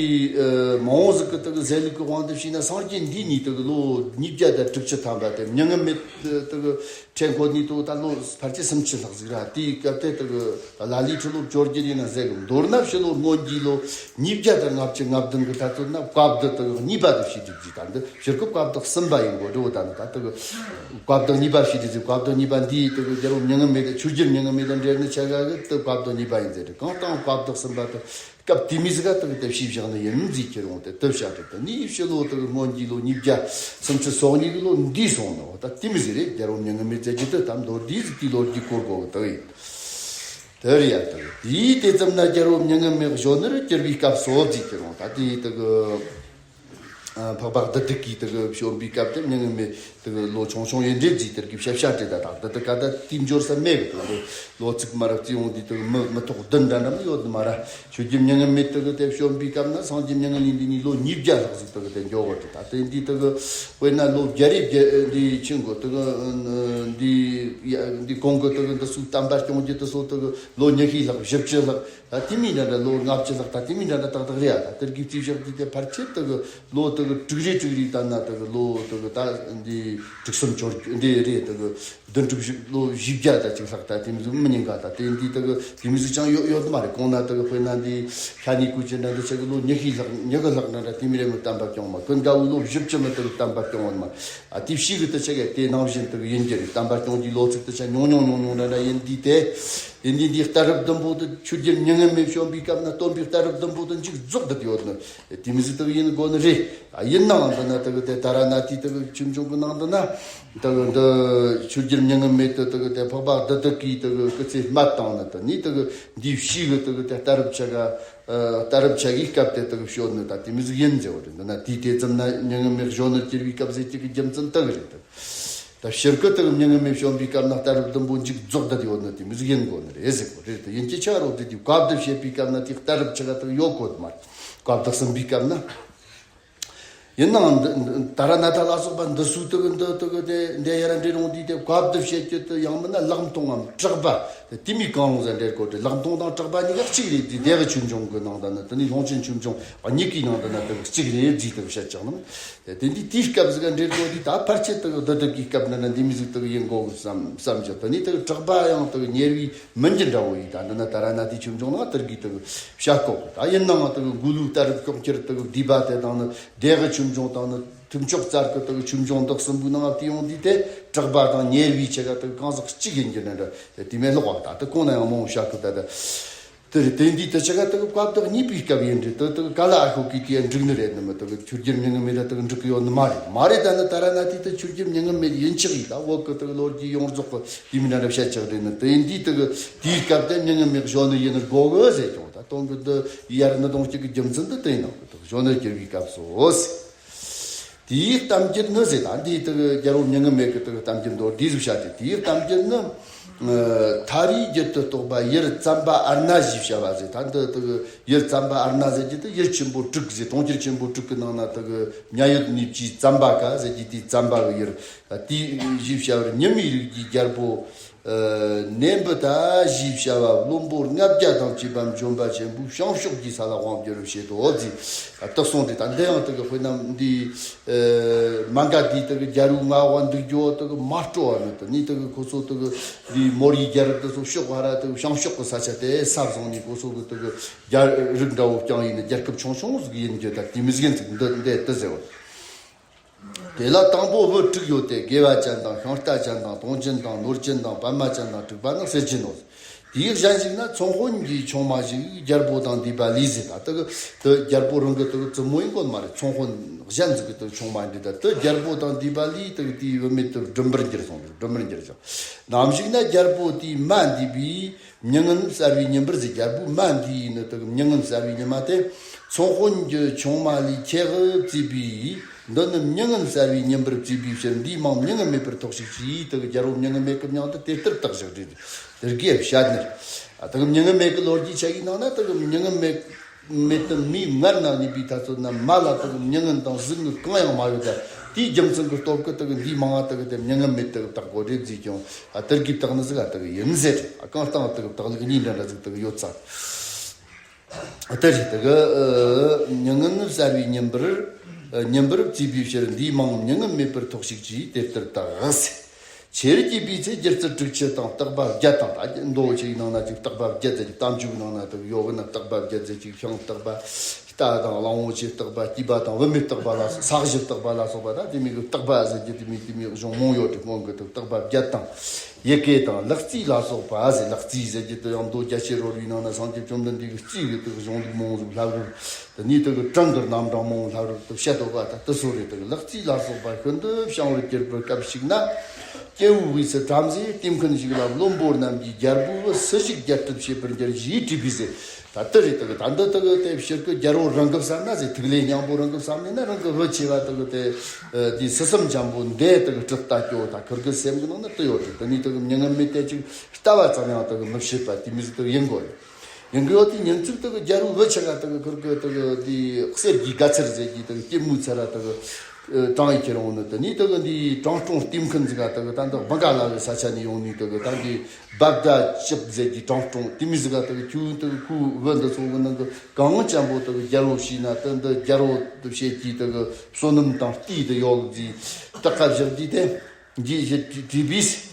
མ་འོངས་ཟིག་གི་དེ་གི་ཟེར་ལུགས་གི་དབང་དུ་བྱས་ན་སངས་རྒྱས་འདི་ནི་དེ་གི་ལོ་ཉིས་བརྒྱ་དང་དྲུག་ཅུ་ཐམ་པ་དེ་མྱ་ངན་མེད་དེ་གི་ཁྲེ་འཁོད་ནི་དུ་ད་ལོ་ཕལ་ཆེར་སུམ་ཅུ་ལྷག་ཟིག་ར་དེའི་སྐབས་དེ་དེ་གི་ལ་ལའི་ཁྲི་ལོ་བཅོ་བརྒྱད་ཡིན་ན་ཟེར་གི། མདོར་ན་ཕྱི་ལོ་སྔོན་གྱི་ལོ་ཉིས་བརྒྱ་དང་ལྔ་བཅུ་ང་བདུན་གི་ད་ཚོད་ན་བཀའ་བསྡུ་དེ་གི་གཉིས་པ་དེ་བྱས་འདུག་ཟིག་ད་འདི་ཕྱིར་གི་བཀའ་བསྡུ་གསུམ་པ་ཡིན་གོ་འགྲོ་ད་ནི་ད་དེ་གི་བཀའ་བསྡུ་གཉིས་པ་བྱས་འདུག་ཟིག་བཀའ་བསྡུ་གཉིས་པ་འདིའི་དེ་གི་རྒྱལ་པོ་མྱ་ངན་མེད་དེ་ཆོས་རྒྱལ་མྱ་ངན་མེད་དེ་འབྲེལ་ནི་ཆ་ག་གི་དེ་བཀའ་བསྡུ་གཉིས་པ་ཡིན་ཟེར་གི། གང་ལྟར་བཀའ་བསྡུ་གསུམ་པ་དེ་སྐབས་དེ་མི་ཟིག་ག་དེ་གི་དེ་ཞིབ་བཞག་ནི་ཡིན་ཟིག་ཁྱེར་འོང་དེ་དེ་བྱ་དེ་དེ་ནི་ཕྱི་ལོ་དེ་གི་སྔོན་གྱི་ལོ་ཉིས་བརྒྱ་སུམ་ཅུ་སོ་གཉིས་གི་ལོ་འདི་སོང་ནོ་ད་དེ་མི་ཟིག་རེད། རྒྱལ་པོ་མྱ་ངན་མེད་ཟེར་གྱི་དེ་ད་མདོར་བསྡུས་ཟིག་དེའི་ལོ་རྒྱུས་སྐོར་གོ་གི་དེ་ཡིན། དེ་རེད་ཡ། དེ་དེའི་དེ་ཙམ་ན་རྒྱལ་པོ་མྱ་ངན་མེད་གཞོན་ནུར་གྱུར་པའི་སྐབས་སོ་ཟིག་ཁྱེར་འོང་ད་དེ་དེ་གི་འཕགས་པ་བདུད་སྡིག་གིས་དེ་གི་བྱོན་པའི་སྐབས་དེ་མྱ་ངན་མེད་དེ་གི་ལོ་ཆུང་ཆུང་ཡིན་འདྲེ་ཟིག་དེར་གི་བཤད་བཤད་དེ་ད་ད་དེ་དེ་ག་ད་དེའི་འབྱོར་ས་མེད་གི། དེ་ལོ་ཚིགས་མ་ར་བརྩི་ཡོང་དུས་དེ་གི་མི་མི་ཐོག་བདུན་འདྲ་འདྲ་མི་ཡོད་མ་ར། ཆོས་རྒྱལ་མྱ་ངན་མེད་དེ་གི་དེ་བྱོན་པའི་སྐབས་ན་སངས་རྒྱས་མྱ་ངན་ལས་འདས་ནས་ལོ་ཉིས་བརྒྱ་ལྷག་ཟིག་དེ་གི་དེ་འགྱོ་གི་རེད། ད་དེ་འདི་དེ་གི་དཔེར་ན་ལོ་བརྒྱ་རེ་བརྒྱ་འདི་ཕྱིན་གོ་དེ་གི་འདི་ཡ་འདི་གོང་གི་དེ་གི་འདི་སུ་བསྟན་པ་སྐྱོང་རྒྱུ་དེ་སོ་དེ་གི་ལོ་ཉི་ཤུ་ལྷག་བཞི་བཅུ་ལྷག་ད་དེ་མི་འདྲ་འདྲ་ལོ་ལྔ་བཅུ་ལྷག་ད་དེ་མི་འདྲ་འདྲ་ཏག་ཏག་རེད་ཡ། ད་དེར་གི་རྩིས་བཞག་དུས་དེ་ཕལ་ཆེར་དེ་གི་ལོ་དེ་གི་དྲུག་རེ་དྲུག་རེ་ད་ན་དེ་གི་ལོ་དེ་གི་ད་འདི་དྲུག་གསུམ་འབྱོར་རྒྱུ་འདི་རེད། དེ་གི་བདུན་དྲུག་བཞི་ལོ་བཞི་བརྒྱ་ད་ཅིག་ལྷག་ད་དེ་མི་ཟིག་མི་ཉན་ག་ད་དེ་འདི་དེ་གི་དེ་མི་ཟིག་ཅང་ཡོད་ཡོད་མ་རེད། གོང་ན་དེ་གི་དཔེར་ན་འདི་ཤ་ནི་ཀུ་ཅི་འདྲ་འདི་ཆ་གི་ལོ་ཉི་ཤུ་ལྷག་ཉི་ཤུ་ལྷག་འདྲ་འདྲ་དེ་མི་རེ་མི་བསྟན་པ་སྐྱོང་མ། ཀུན་དགའ་བོའི་ལོ་བཞི་བཅུ་མི་དེ་གི་བསྟན་པ་སྐྱོང་བ་མ། ཨ་དེ་ཕྱིས་གི་དེ་ཆ་གི་དེ་ནང་བཞིན་དེ་གི་ཡིན་གྱི་རེད། བསྟན་པ་སྐྱོང་རྒྱུའི་ལོ་ཚིགས་དེ་ཆ་ཉུང་ཉུང་ཉུང་ཉུང་འདྲ་འདྲ་ཡིན་དུས་དེ། དེ་འདི་འདི་གཏད་རབས་བདུན་པོ་དེ་ཆོས་རྒྱལ་མྱ་ངན་མེད་བྱོན་པའི་སྐབས་ན་སྟོན་པའི་གཏད་རབས་བདུན་པོ་དེ་མཇུག་རྫོགས་བསྡད་ཡོད་ནི། དེ་མི་ཟིག་དེ་གི་ཡིན་དགོས་ནི་རེད། ཨ་ཡིན་ནའང་འདི་ན་དེ་གི་དེ་ད་ར་ན་དེ་དེ་གི་ཆོས་འབྱུང་གི་ནང་དུ་ན་དེ་གི་འདི་ཆོས་རྒྱལ་མྱ་ངན་མེད་དེ་དེ་གི་དེ་འཕགས་པ་བདུད་སྡིག་གིས་དེ་གི་སྐུ་ཚེ་སྨད་བཏང་ནི་དེ་ནི་དེ་གི་འདི་ཕྱིས་གི་དེ་གི་དེ་གཏད་རབས་ཆ་ག་ཨ་གཏད་རབས་ཆ་གི་སྐབས་དེ་དེ་གི་བྱོན་ནི་ད་དེ་མི་ཟིག་ཡིན་ཟེར་བ་རེད། འདི་ན་དེའི་དེ་ཙམ་ན་མྱ་ངན་མེད་གཞོན་ནུར་གྱུར་པའི་སྐབས་ཟེར་གྱི་གི་རྒྱུ་མཚན་དེ་གི་རེད་དེ། ད་ཕྱིར་གི་དེ་གི་མྱ་ངན་མེད་བྱོན་པའི་སྐབས་ན་གཏད་རབས་བདུན་པོ་མཇུག་རྫོགས་བསྡད་ཡོད་ནི་དེ་མི་ཟིག་ཡིན་དགོས་ནི་རེད་ཟེར་གོ་རེད་དེ། ཡིན་གྱི་ཆ་རོགས་དེ་དེ་བཀའ་བསྡུ་བྱེད་པའི་སྐབས་ན་དེ་གཏད་རབས་ཆ་ག་དེ་གི་ཡོད་གོ་དེ་མ་རེད། བཀའ་བསྡུ་གསུམ་པའི་སྐབས་ན། ཡིན་ནའང་འདི་ད་ར་ན་ད་ལ་སོགས་པ་འདི་སུ་དེ་གི་འདི་དེ་གི་དེ་འདི་ཡར་འདྲེ་རུང་དུས་དེ་བཀའ་བསྡུ་བྱེད་རྒྱུ་དེ་ཡང་མིན་ན་ལེགས་མཐོང་ངམ་གྲགས་པ་དེ་དེ་མི་གང་རུང་ཟེར་འདྲེར་གོ་དེ། ལེགས་མཐོང་དང་གྲགས་པ་གཉིས་ཀ་གཅིག་རེད། དེ་དེ་གི་ཆོས་འབྱུང་གི་ནང་དུ་ནི་དེ་ནི་ལུང་ཆེན་ཆོས་འབྱུང་གཉིས་ཀའི་ནང་དུ་ན་དེ་གི་གཅིག་རེད་ཟེར་དེ་གི་བཤད་ཀྱང་ནི། དེ་འདི་དེའི་སྐབས་ཟིག་ག་འདྲེར་གོ་དེ་ད་ཕལ་ཆེར་དེ་གི་བདུད་སྡིག་གི་སྐབས་ན་ན་འདི་མི་ཟིག་དེ་གི་ཡིན་དགོས་བསམ་བསམ་གྱི། དེ་ནི་དེ་གི་གྲགས་པ་ཡང་དེ་གི་ཉེ་བའི་མི་འགྱུར་འདྲ་བོ་ཡིན། ད་འདི་ན་ད་ར་ན་དེའི་ཆོས་འབྱུང་ནང་དེར་གི་དེ་གི་བཤད་གོ། ད་ཡིན་ནའང་དེ་གི་མགོ་ལུག་གཏད་རབས་སྐྱོང་ཁྱེར་དེ་གི་བསྡུས་པ་དེ་དང་ནི་སྡེ་གི་ཆོས་འབྱུང་དང་ནི་ཐུབ་མཆོག་རྩལ་གི་དེ་གི་ཆོས་འབྱུང་འདི་གསུམ་པོའི་ནང་དེ་ཡོང་དུས་དེ་གྲགས་པ་དང་ཉེ་བའི་ཆ་ག་དེ་གི་གང་ཟག་གཅིག་ཡིན་གྱི་ནི་འདྲ་དེ་མེད་ལོག་པ། ད་དེ་གོང་ན་ཡང་མང་བོ་བཤད་གི། ད་ད་དེ་རེད། དེ་འདི་དེ་ཆ་ག་དེ་གི་བཀའ་བསྡུ་གཉིས་པའི་སྐབས་ཡིན་འདྲ་དེ་དེ་གི་ག་ལ་ཨ་ཤོ་གི་དེ་འགྲིག་ནི་རེད་ནི་མི། དེ་གི་ཆོས་རྒྱལ་མྱ་ངན་མེད་ད་དེ་གི་འགྲིག་གི་ཡོད་ནི་མ་རེད། མ་རེད། ད་ནི་ད་ར་ན་དེ་དེ་ཆོས་རྒྱལ་མྱ་ངན་མེད་ཡིན་ཆོག་ཡིན། ད་བོད་གི་དེ་གི་ལོ་རྒྱུས་ཡོངས་རྫོགས་གི་དེ་མི་འདྲ་འདྲ་བཤད་ཆོག་རེད་ནི། དེ་འདི་དེ་གི་དེའི་སྐབས་དེ་མྱ་ངན་མེད་གཞོན་ནུ་ཡིན་ནི་དགོས་གི་ཟེར་ཀྱང་། ད་དོན་གི་འདི་ཡར་ནི་གདོང་གཅིག་གི་རྒྱུ་མཚན་འདི་དེ་ཡིན་ནོ་གི། དེ་གི་གཞོན་ནུར་གྱུར་པའི་སྐབས་སོ་ཟེར། དེའི་གཏམ་རྒྱུད་ནི་ཟེར། ད་འདི་དེ་གི་རྒྱལ་པོ་མྱ་ངན་མེད་གི་དེ་གི་གཏམ་རྒྱུད་མདོར་བསྡུས་སུ་བཤད་དེ། དེའི་གཏམ་རྒྱུད་ནི་ཨ་ཐར་བའི་རྒྱུད་དུ་གཏོགས་པ་ཡུལ་ཙམ་པ་ཨར་ཎ་ཞེས་བྱ་བ་ཟེར། ད་འདི་དེ་གི་ཡུལ་ཙམ་པ་ཨར་ཎ་ཟེར་རྒྱུ་དེ་ཡུལ་ཆེན་པོ་དྲུག་ཟེར། གྲོང་ཁྱེར་ཆེན་པོ་དྲུག་གི་ནང་ན་དེ་གི་མྱ་ཡུལ་གནས་ཀྱི་ཙམ་པ་ཀ་ཟེར་རྒྱུ་དེའི་ཙམ་པ་གི་ཡུལ། དེ་ཞེས་བྱ་བར་ཉི་མའི་རིགས་ཀྱི་རྒྱལ་པོ་ ནས་འབུ་ད་བཞིའི་བྱ་བ་བློན་པོ་ལྔ་བརྒྱ་དང་བཅས་པ་འཇོམས་པ་ཆེན་པོའི་བྱང་ཕྱོགས་ཀྱི་ས་ལ་དབང་བསྒྱུར་བྱེད་དོ་ཟེར། ད་གསུངས་ཏེ། ད་འདི་ཡང་དེ་གི་དཔེར་ན་འདི་མ་འགའ་དེའི་དེ་གི་རྒྱལ་པོའི་མངའ་འོག་འདུག་རྒྱུ་དེ་གི་མ་སྤྲོ་བ་ནི། དེ་ནས་དེ་གི་ཁོ་ཚོ་དེ་གི་འདི་མོ་རིའི་རྒྱལ་རབས་དེ་ཚོ་ཕྱོགས་ཧ་ར་དེ་གི་བྱང་ཕྱོགས་ཀྱི་ས་ཆ་དེ་ས་བཟུང་ནས། ཁོ་ཚོ་གི་དེ་གི་རྒྱལ་རིགས་འདྲ་བོ་རྐྱང་ཡིན་ནི། རྒྱལ་ཁབ་ཆུང་ཆུང་ཟིག་ཡིན་རྒྱུ། ད་དེ་མི་ཟིག་ཡིན་ཟིག་འདི་འདི་དེ་ཟེར་བ། དེ་ལ་དང་པོ་བུ་དྲུག་ཡོད་དེ། དགེ་བ་ཅན་དང་ཤིང་རྟ་ཅན་དང་དུང་ཅན་དང་ནོར་ཅན་དང་པདྨ་ཅན་དང་དྲུག་པ་ནི་གསེར་ཅན་ནོ། དེའི་གཞན་ཞིག་ན་ཚོང་དཔོན་གྱི་ཆུང་མ་ཞིག་རྒྱལ་པོ་དང་འདུས་པ་ལས་ཟེར། ད་དེ་གི་དེ་རྒྱལ་པོ་རང་གི་དེ་གི་བཙུན་མོ་ཡིན་དགོས་མ་རེད། ཚོང་དཔོན་གཞན་ཟིག་གི་དེ་ཆུང་མ་འདི། ད་དེ་རྒྱལ་པོ་དང་འདུས་པ་ལས་དེ་གི་དེའི་བུད་མེད་དེ་སྦྲུམ་པར་འགྱུར་སོང་། སྦྲུམ་པར་འགྱུར་ཅིང་། ནམ་ཞིག་ན་རྒྱལ་པོ་དེའི་མ་འདུས་པའི་མྱི་ངན་གསར་བའི་ཉིན་པར་ཟེར། རྒྱལ་པོའི་མ་འདུས་ནི་དེ་གི་མྱི་ངན་གསར་བའི་ཉི་མ་དེ། ཚོང་དཔོན་གྱི་ཆུང་མ་ལས་ཁྱེད་ཀྱིས་བཙས་པའི། འདི་ནི་མྱི་ངན་གསར་བའི་ཉིན་པར་བཙས་པའི་ཕྱིར། འདིའི་མིང་མྱི་ངན་མེད་པར་ཐོགས་ཤིག་ཅེས། དེ་གི་རྒྱལ་པོ་མྱི་ངན་མེད་གི་མྱིང་དེ་དེ་ལྟར་བཏགས་བཞག་རེད། དེ་གི་བཤད་ནི་རེད། དེ་གི་མྱི་ངན་མེད་གི་ལོ་རྒྱུས་ཆ་ཡི་ནང་ན། དེ་གི་མྱི་ངན་མེད་མེད་དུ་མིའི་མངལ་ན་གནས་པའི་ཐ་ཚོད་ན་མ་ལ་དེ་གི་མྱི་ངན་དང་གཟུགས་ངན་གང་ཡང་མ་ཡོད། ད་དེའི་རྒྱུ་མཚན་གི་སྟོབས་ཀྱིས་དེ་གི་འདིའི་མིང་ང་དེ་གི་དེ་མྱི་ངན་མེད་དེ་གི་བཏགས་དགོས་རེད་ཟེར་ཀྱང་། ཨ། དེ་གི་བཏགས་ནི་ཟིག་ག་དེ་གི་ཡིན་ཟེར། ཨ། གང་ལྟར་དེ་གི་བཏགས་ལུགས་གཉིས་འདྲ་འདྲ་ཟིག་དེ་གི་ཡོད་ས། དེ་རེད། དེ་གི་མྱི་ངན་གསར་བའི་ཉིན་པར། ཉིན་པར་བཙས་པའི་ཕྱིར། འདིའི་མིང་མྱི་ངན་མེད་པར་ཐོགས་ཤིག་ཅེས་དེ་ལྟར་བཏགས། ཆེར་སྐྱེས་པའི་ཚེ་སྒྱུ་རྩལ་དྲུག་ཅུ་དང་རྟག་པ་བརྒྱད་དང་། ད་མདོ་ཆེ་ཡི་ནང་ན་ཅིག་རྟག་པ་བརྒྱད་ཟེར་གི། གཏམ་རྒྱུད་ནང་ན་དེ་གི་ཡོད་གི་ན། རྟག་པ་བརྒྱད་ཟེར་གི། ཤིང་རྟག་པ། རྟ་དང་གླང་པོ་ཆེ་རྟག་པ། སྐྱེས་པ་དང་བུད་མེད་རྟག་པ་ལ་སོགས། ས་གཞི་རྟག་པ་ལ་སོགས་པ། ད་དེ་མོ་གི་རྟག་པ་ཟེར་གི་དེ་མོ་དེ་མོ་གཞུང་མང་ཡོད་དེ། སྔོན་གི་དེ་རྟག་པ་བརྒྱད་དང་། ཡི་གེ་དང་ལག་རྩིས་ལ་སོགས་པ་ཟེར། ལག་རྩིས་ཟེར་གི་དེ་ཡང་མདོ་རྒྱ་ཆེར་རོལ་པའི་ནང་ན་སངས་རྒྱས་བཅོམ་ལྡན་འདས་ཀྱི་རྩིས་གི་དེ་གི་གཞུང་ལུགས་མང་ཟིག་ལྷག་རབ། དེ་ནས་དེ་གི་གྲངས་ཀྱི་རྣམ་གྲངས་མང་ལྷག་རབ་དེ་བཤད་དོ་ག། ད་དེ་ཚོ་རེད། དེ་གི་ལག་རྩིས་ལ་སོགས་པ་ཤིན་ཏུ་བྱང་བར་གྱུར་པའི་སྐབས་ཤིག་ན། སྐྱེ་བོའི་དབུས་སུ་བྲམ་ཟེ་ལྟེམ་མཁན་ཞིག་ལ་བློན་པོ་རྣམས་ཀྱིས་རྒྱལ་པོའི་བུ་སུ་ཞིག་རྒྱལ་ཁྲིམས་བྱེད་པར་འགྱུར་ཞེས་དྲིས་པས་ཟེར། ད་དེ་རེད། དེ་གི་ད་འདི་དེ་གི་དེ་ཕྱིར་གི་རྒྱལ་པོ་རང་གི་བསམ་ན་ཟེར། ཐུགས་ལས་སྙིང་པོ་རང་གི་བསམ་ནས་ན། རང་གི་བུ་ཆེ་བ་དེ་གི་དེ་དེ་སྲིད་གསུམ་འཇམ་པོ་འདས་དེ་གི་སྲིད་ལྟ་སྐྱོ། ད་ཁུར་གི་སེམས་གི་ནང་ན་དེ་ཡོད་དེ། དེ་ནས་དེ་གི་མྱི་ངན་མེད་དེ་ཅིག་ལྟ་བ་ཙམ་ཡང་དེ་གི་མི་བྱེད་པ་དེ་མོ་ཟིག་དེ་གི་ཡིན་དགོས་རེད། ཡིན་གི་ཡོད་དེ། ཉིན་གཅིག་དེ་གི་རྒྱལ་པོའི་བུ་ཆེ་ག་དེ་གི་ཁུར་གི་དེ་གི་དེ་གསེར་གྱི་དགའ་ཚལ་ཟེར་གི་དེ་གི་སྐྱེད་མོས་ཚལ་ར་དེ་གི་ཨ། དྲངས་ཡི་ཁྱེར་འོང་ནི། དེ་ནས་དེ་གི་འདི་དྲང་སྲོང་ལྟེམ་མཁན་ཟིག་ག་དེ་གི་ད་འདི་བུང་ག་ལ་གི་ས་ཆ་ནས་ཡོང་ནི། དེ་གི་ད་འདི་བབ་ད་ཅིབ་ཟེར་གི་དྲང་སྲོང་དེ་མོ་ཟིག་ག་དེ་གི་ཁྱོད་དེ་གི་ཁོའི་བུ་འདི་ཚོ་གི་ནང་གི་གང་ཅན་པོ་དེ་གི་རྒྱལ་པོ་བྱས་ན། དེ་འདི་རྒྱལ་པོ་དེ་བྱེད་ཀྱི་དེ་གི་བསོད་ནམས་དང་རྟེན་དེ་ཡོད་ཟིག་དེ་ག་བཞག་དུས་དེ་འདི་བཞིན་དྲིས་པས།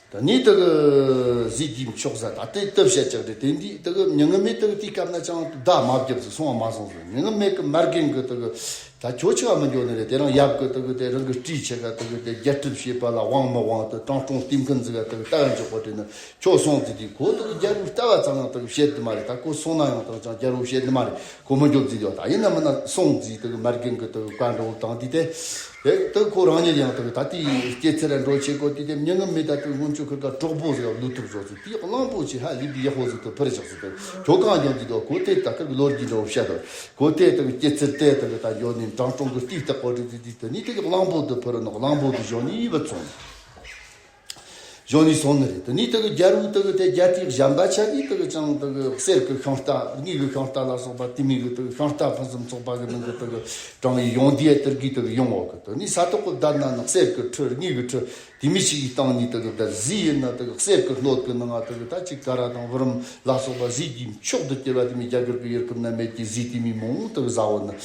དེ་ནས་དེ་གི་ཟས་ཀྱི་མཆོག་ཟ། ད་དེ་དེ་བཤད་ཅིག་རེད། དེ་འདི་དེ་གི་མྱི་ངན་མེད་དེ་གི་དེའི་སྐབས་ན་ཅང་བརྡ་མ་བརྒྱབ་ཟིག། སོང་བ་མ་སོང་ཟིག། མྱི་ངན་མེད་གི་མ་རྒན་གི་དེ་གི་ད་ཁྱོད་ཆི་ག་མི་འགྱོ་ནི་རེད། དེ་རིང་ཡབ་གི་དེ་གི་དེ་རང་གི་སྤྲེའུ་ཆེ་ག་དེ་གི་དེ་རྒྱལ་ཁྲིམས་བྱེད་པ་ལ་དབང་མི་དབང་དེ་དྲང་སྲོང་ལྟེམ་མཁན་ཟིག་ག་དེ་གི་ལྟ་ག་འཇོག་གོ་དྲན་ནི། ཁྱོད་སོང་ཟིག་དུས་ཁོ་དེ་གི་རྒྱལ་པོའི་ལྟ་བ་ཙམ་ཡང་དེ་གི་བཤད་དེ་མ་རེད། ད་ཁོ་སོང་ན་ཡང་དེ་གི་ཅང་རྒྱལ་པོ་བཤད་དེ་མ་རེད། ཁོ་མི་འགྱོ་ཟིག་ཡོད། ད་ཡིན་ན་མིན་ན་སོང་ཟིག། དེ་གི་མ་རྒན་གི་དེ་གི་བཀའ་འགྲོ་བཏང་དུས་དེ། དེ་དེ་ཁོ་རང་ཉིད་ཡང་དེ་གི་ད་དེའི་སྐྱེད་ཚལ་འགྲོ་བྱེད་གོ་དུས་དེ། མྱི་ངན་མེད་ད་དེ་སྔོན་ཆད་ཁུར་ག་གྲོགས་པོ་ཟིག་ལུས་ཐུབ་བཟོ་ཟིག། དེ་གླང་པོ་ཆེ་ཧ་ལས་པའི་ཡག་པོ་ཟིག་དེ་འཕུར་བཞག་ཟིག། དེ་ཁྱོད་གང་འགྱོ་འདི་དོ། ཁོ་དེ་ད་ཁུར་གི་ལོ་རྒྱུས་འདྲ་བོ་བཤད་དོ། ཁོ་དེ་དེ་གི་སྐྱེད་ཚལ་དེ་དེ་གི་ད་འགྱོ་ནས་དྲང་སྲོང་གི་རྟེན་བཏགས་གོ་དུས་དེ། དེ་ནས་དེ་གི་གླང་པོ་དེ་འཕུར་ནོ། གླང་པོ་དེ་གཞོན་ནུའི་བུ་བཙོང་། གཞོན་ནུ་སོང་ནི་རེད། དེ་ནས་དེ་གི་རྒྱལ་པོ་དེ་གི་དེ་རྒྱལ་སྲས་གཞན་པ་ཆ་གིས་དེ་གི་ཅང་དེ་གི་གསེར་གི་ཤིང་རྟ། དངུལ་གི་ཤིང་རྟ་ལ་སོགས་པ་དེ་མོ་གི་དེ་གི་ཤིང་རྟ་ཕུན་སུམ་ཚོགས་པ་གི་ནང་གི་དེ་གི་དྲངས་ཡི་ཡོང་དུས། དེ་གི་དེ་གི་ཡོང་འོག་གི་དེ་ནས་ས་ཐོག་གི་བརྡར་ན་ནི་གསེར་གི་ཁྲི་དངུལ་གི་ཁྲི་དེ་མོ་ཞིག་གི་སྟེང་ནས་དེ་གི་བརྡར། ཟས་ཡིན་ན་དེ་གི་གསེར་གི་སྣོད་གི་ནང་ང་དེ་གི་ད་ཅིག་ཀ་ར་དང་བུ་རམ་ལ་སོགས་པ་ཟས་ཀྱི་མཆོག་ཏུ་གྱུར་པ་དེ་མོ། རྒྱ་གར་གི་ཡུལ་ཁམས་ན་མེད་ཀྱི་ཟས་དེ་མོ་མང་དེ་གི་ཟ་འོ་ནི།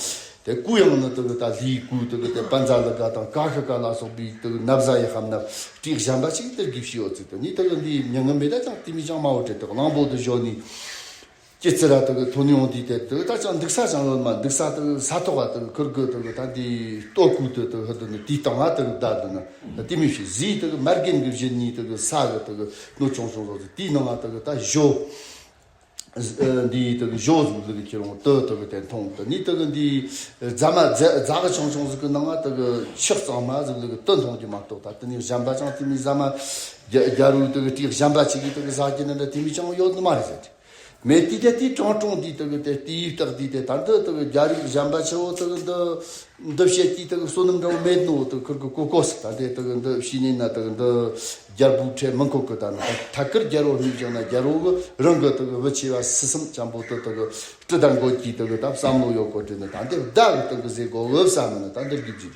དེ་གུ་ཡངས་ནི་དེ་གི་ད་ལྷའི་གུ་དེ་གི་དེ་པ་ཛ་ལི་ཀ་དང་ཀ་ཤི་ཀ་ལ་སོགས་པའི་དེ་གི་ན་བཟའ་ཡི་ཁམས་ན་སྤྲེའུ་གཞན་པ་ཞིག་དེ་གི་བྱས་ཡོད་ཟིག། དེ་ནས་དེ་གི་འདི་མྱི་ངན་མེད་ད་ཅང་དེ་མོ་ཅང་མ་འོ་དྲེ། དེ་གླང་པོ་དེ་གཞོན་ནུའི་སྐྱེད་ཚལ་ར་དེ་གི་ཐོན་ཡོང་དུས་དེ་དེ་གི་ད་ཅང་འདུག་ས་ཅང་ཡོད་མ། འདུག་ས་དེ་གི་ས་ཐོག་ག་དེ་གི་ཁུར་གི་དེ་གི་ད་འདི་ལྟོ་གོས་དེ་དེ་གི་ཧུ་དེ་ནི་དེའི་སྟེང་ང་དེ་གི་བརྡར། དེ་ནི་དེ་མོ་ཞིག་ཟས་དེ་གི་མ་རྒན་གི་བཞིན་ནི་དེ་གི་ས་གི་དེ་གི་སྣོད་ཆུང་ཆུང་བཟོ་ཟིག། དེའི་ནང་ང་དེ་གི་ད་ཞོ། འདི་དེ་གི་ཞོ་ཟིག་ལུག་ཁྱེར་འོང་དེ་དེ་གི་དེ་འཐུང་། དེ་ནས་དེ་གི་འདི་རྫ་མ་རྫ་རྫ་གི་ཆུང་ཆུང་ཟིག་གི་ནང་ང་དེ་གི་ཆུ་གཙང་མ་ཟིག་ལུག་དེ་འཐུང་རྒྱུ་མ་གཏོགས། ད་དེ་ནས་གཞན་པ་ཅང་དེ་མོ་ཟ་མ། རྒྱ་རྒྱལ་པོའི་དེ་གི་སྤྲེའུ་གཞན་པ་ཅིག་གིས་དེ་གི་ཟ་རྒྱུ་ནི་འདྲ་དེ་མོ་ཅང་ཡོད་ནི་མ་རེད་ཟེར། མེད་དུས་དེ་དེའི་དྲང་སྲོང་འདིས་དེ་གི་དེ་དེའི་རྟགས་འདིས་དེ་ད་འདི་དེ་གི་རྒྱལ་རིགས་གཞན་པ་ཆེ་བོ་དེ་གི་འདི། འདི་བྱེད་ཀྱི་དེ་གི་བསོད་ནམས་འདྲ་བོ་མེད་ནོ། དེ་ཁུར་གི་གོ་གོ་ཟིག། ད་དེ་དེ་གི་འདི་བྱས་ནས་ན་དེ་གི་འདི་རྒྱལ་པོའི་ཁྲི་མི་འཁོར་གི། ད་ནི་ཐད་ཀར་རྒྱལ་པོ་སྨྲས་བཞག་ན། རྒྱལ་པོ་གི་རང་གི་དེ་གི་བུ་ཆེ་བ་སྲིད་གསུམ་ཅན་པོ་དེ་དེ་གི་སྤྲུལ་ད་འགོད་ཀྱི་དེ་གི་ད་བསམ་བློ་ཡོད་གོ་དྲན་ནི། ད་འདི་བརྡ་གི་སྟེང་གི་ཟེར་གོ་འོས་བསམ་ནི། ད་འདི་རྒྱུ་རྒྱུ།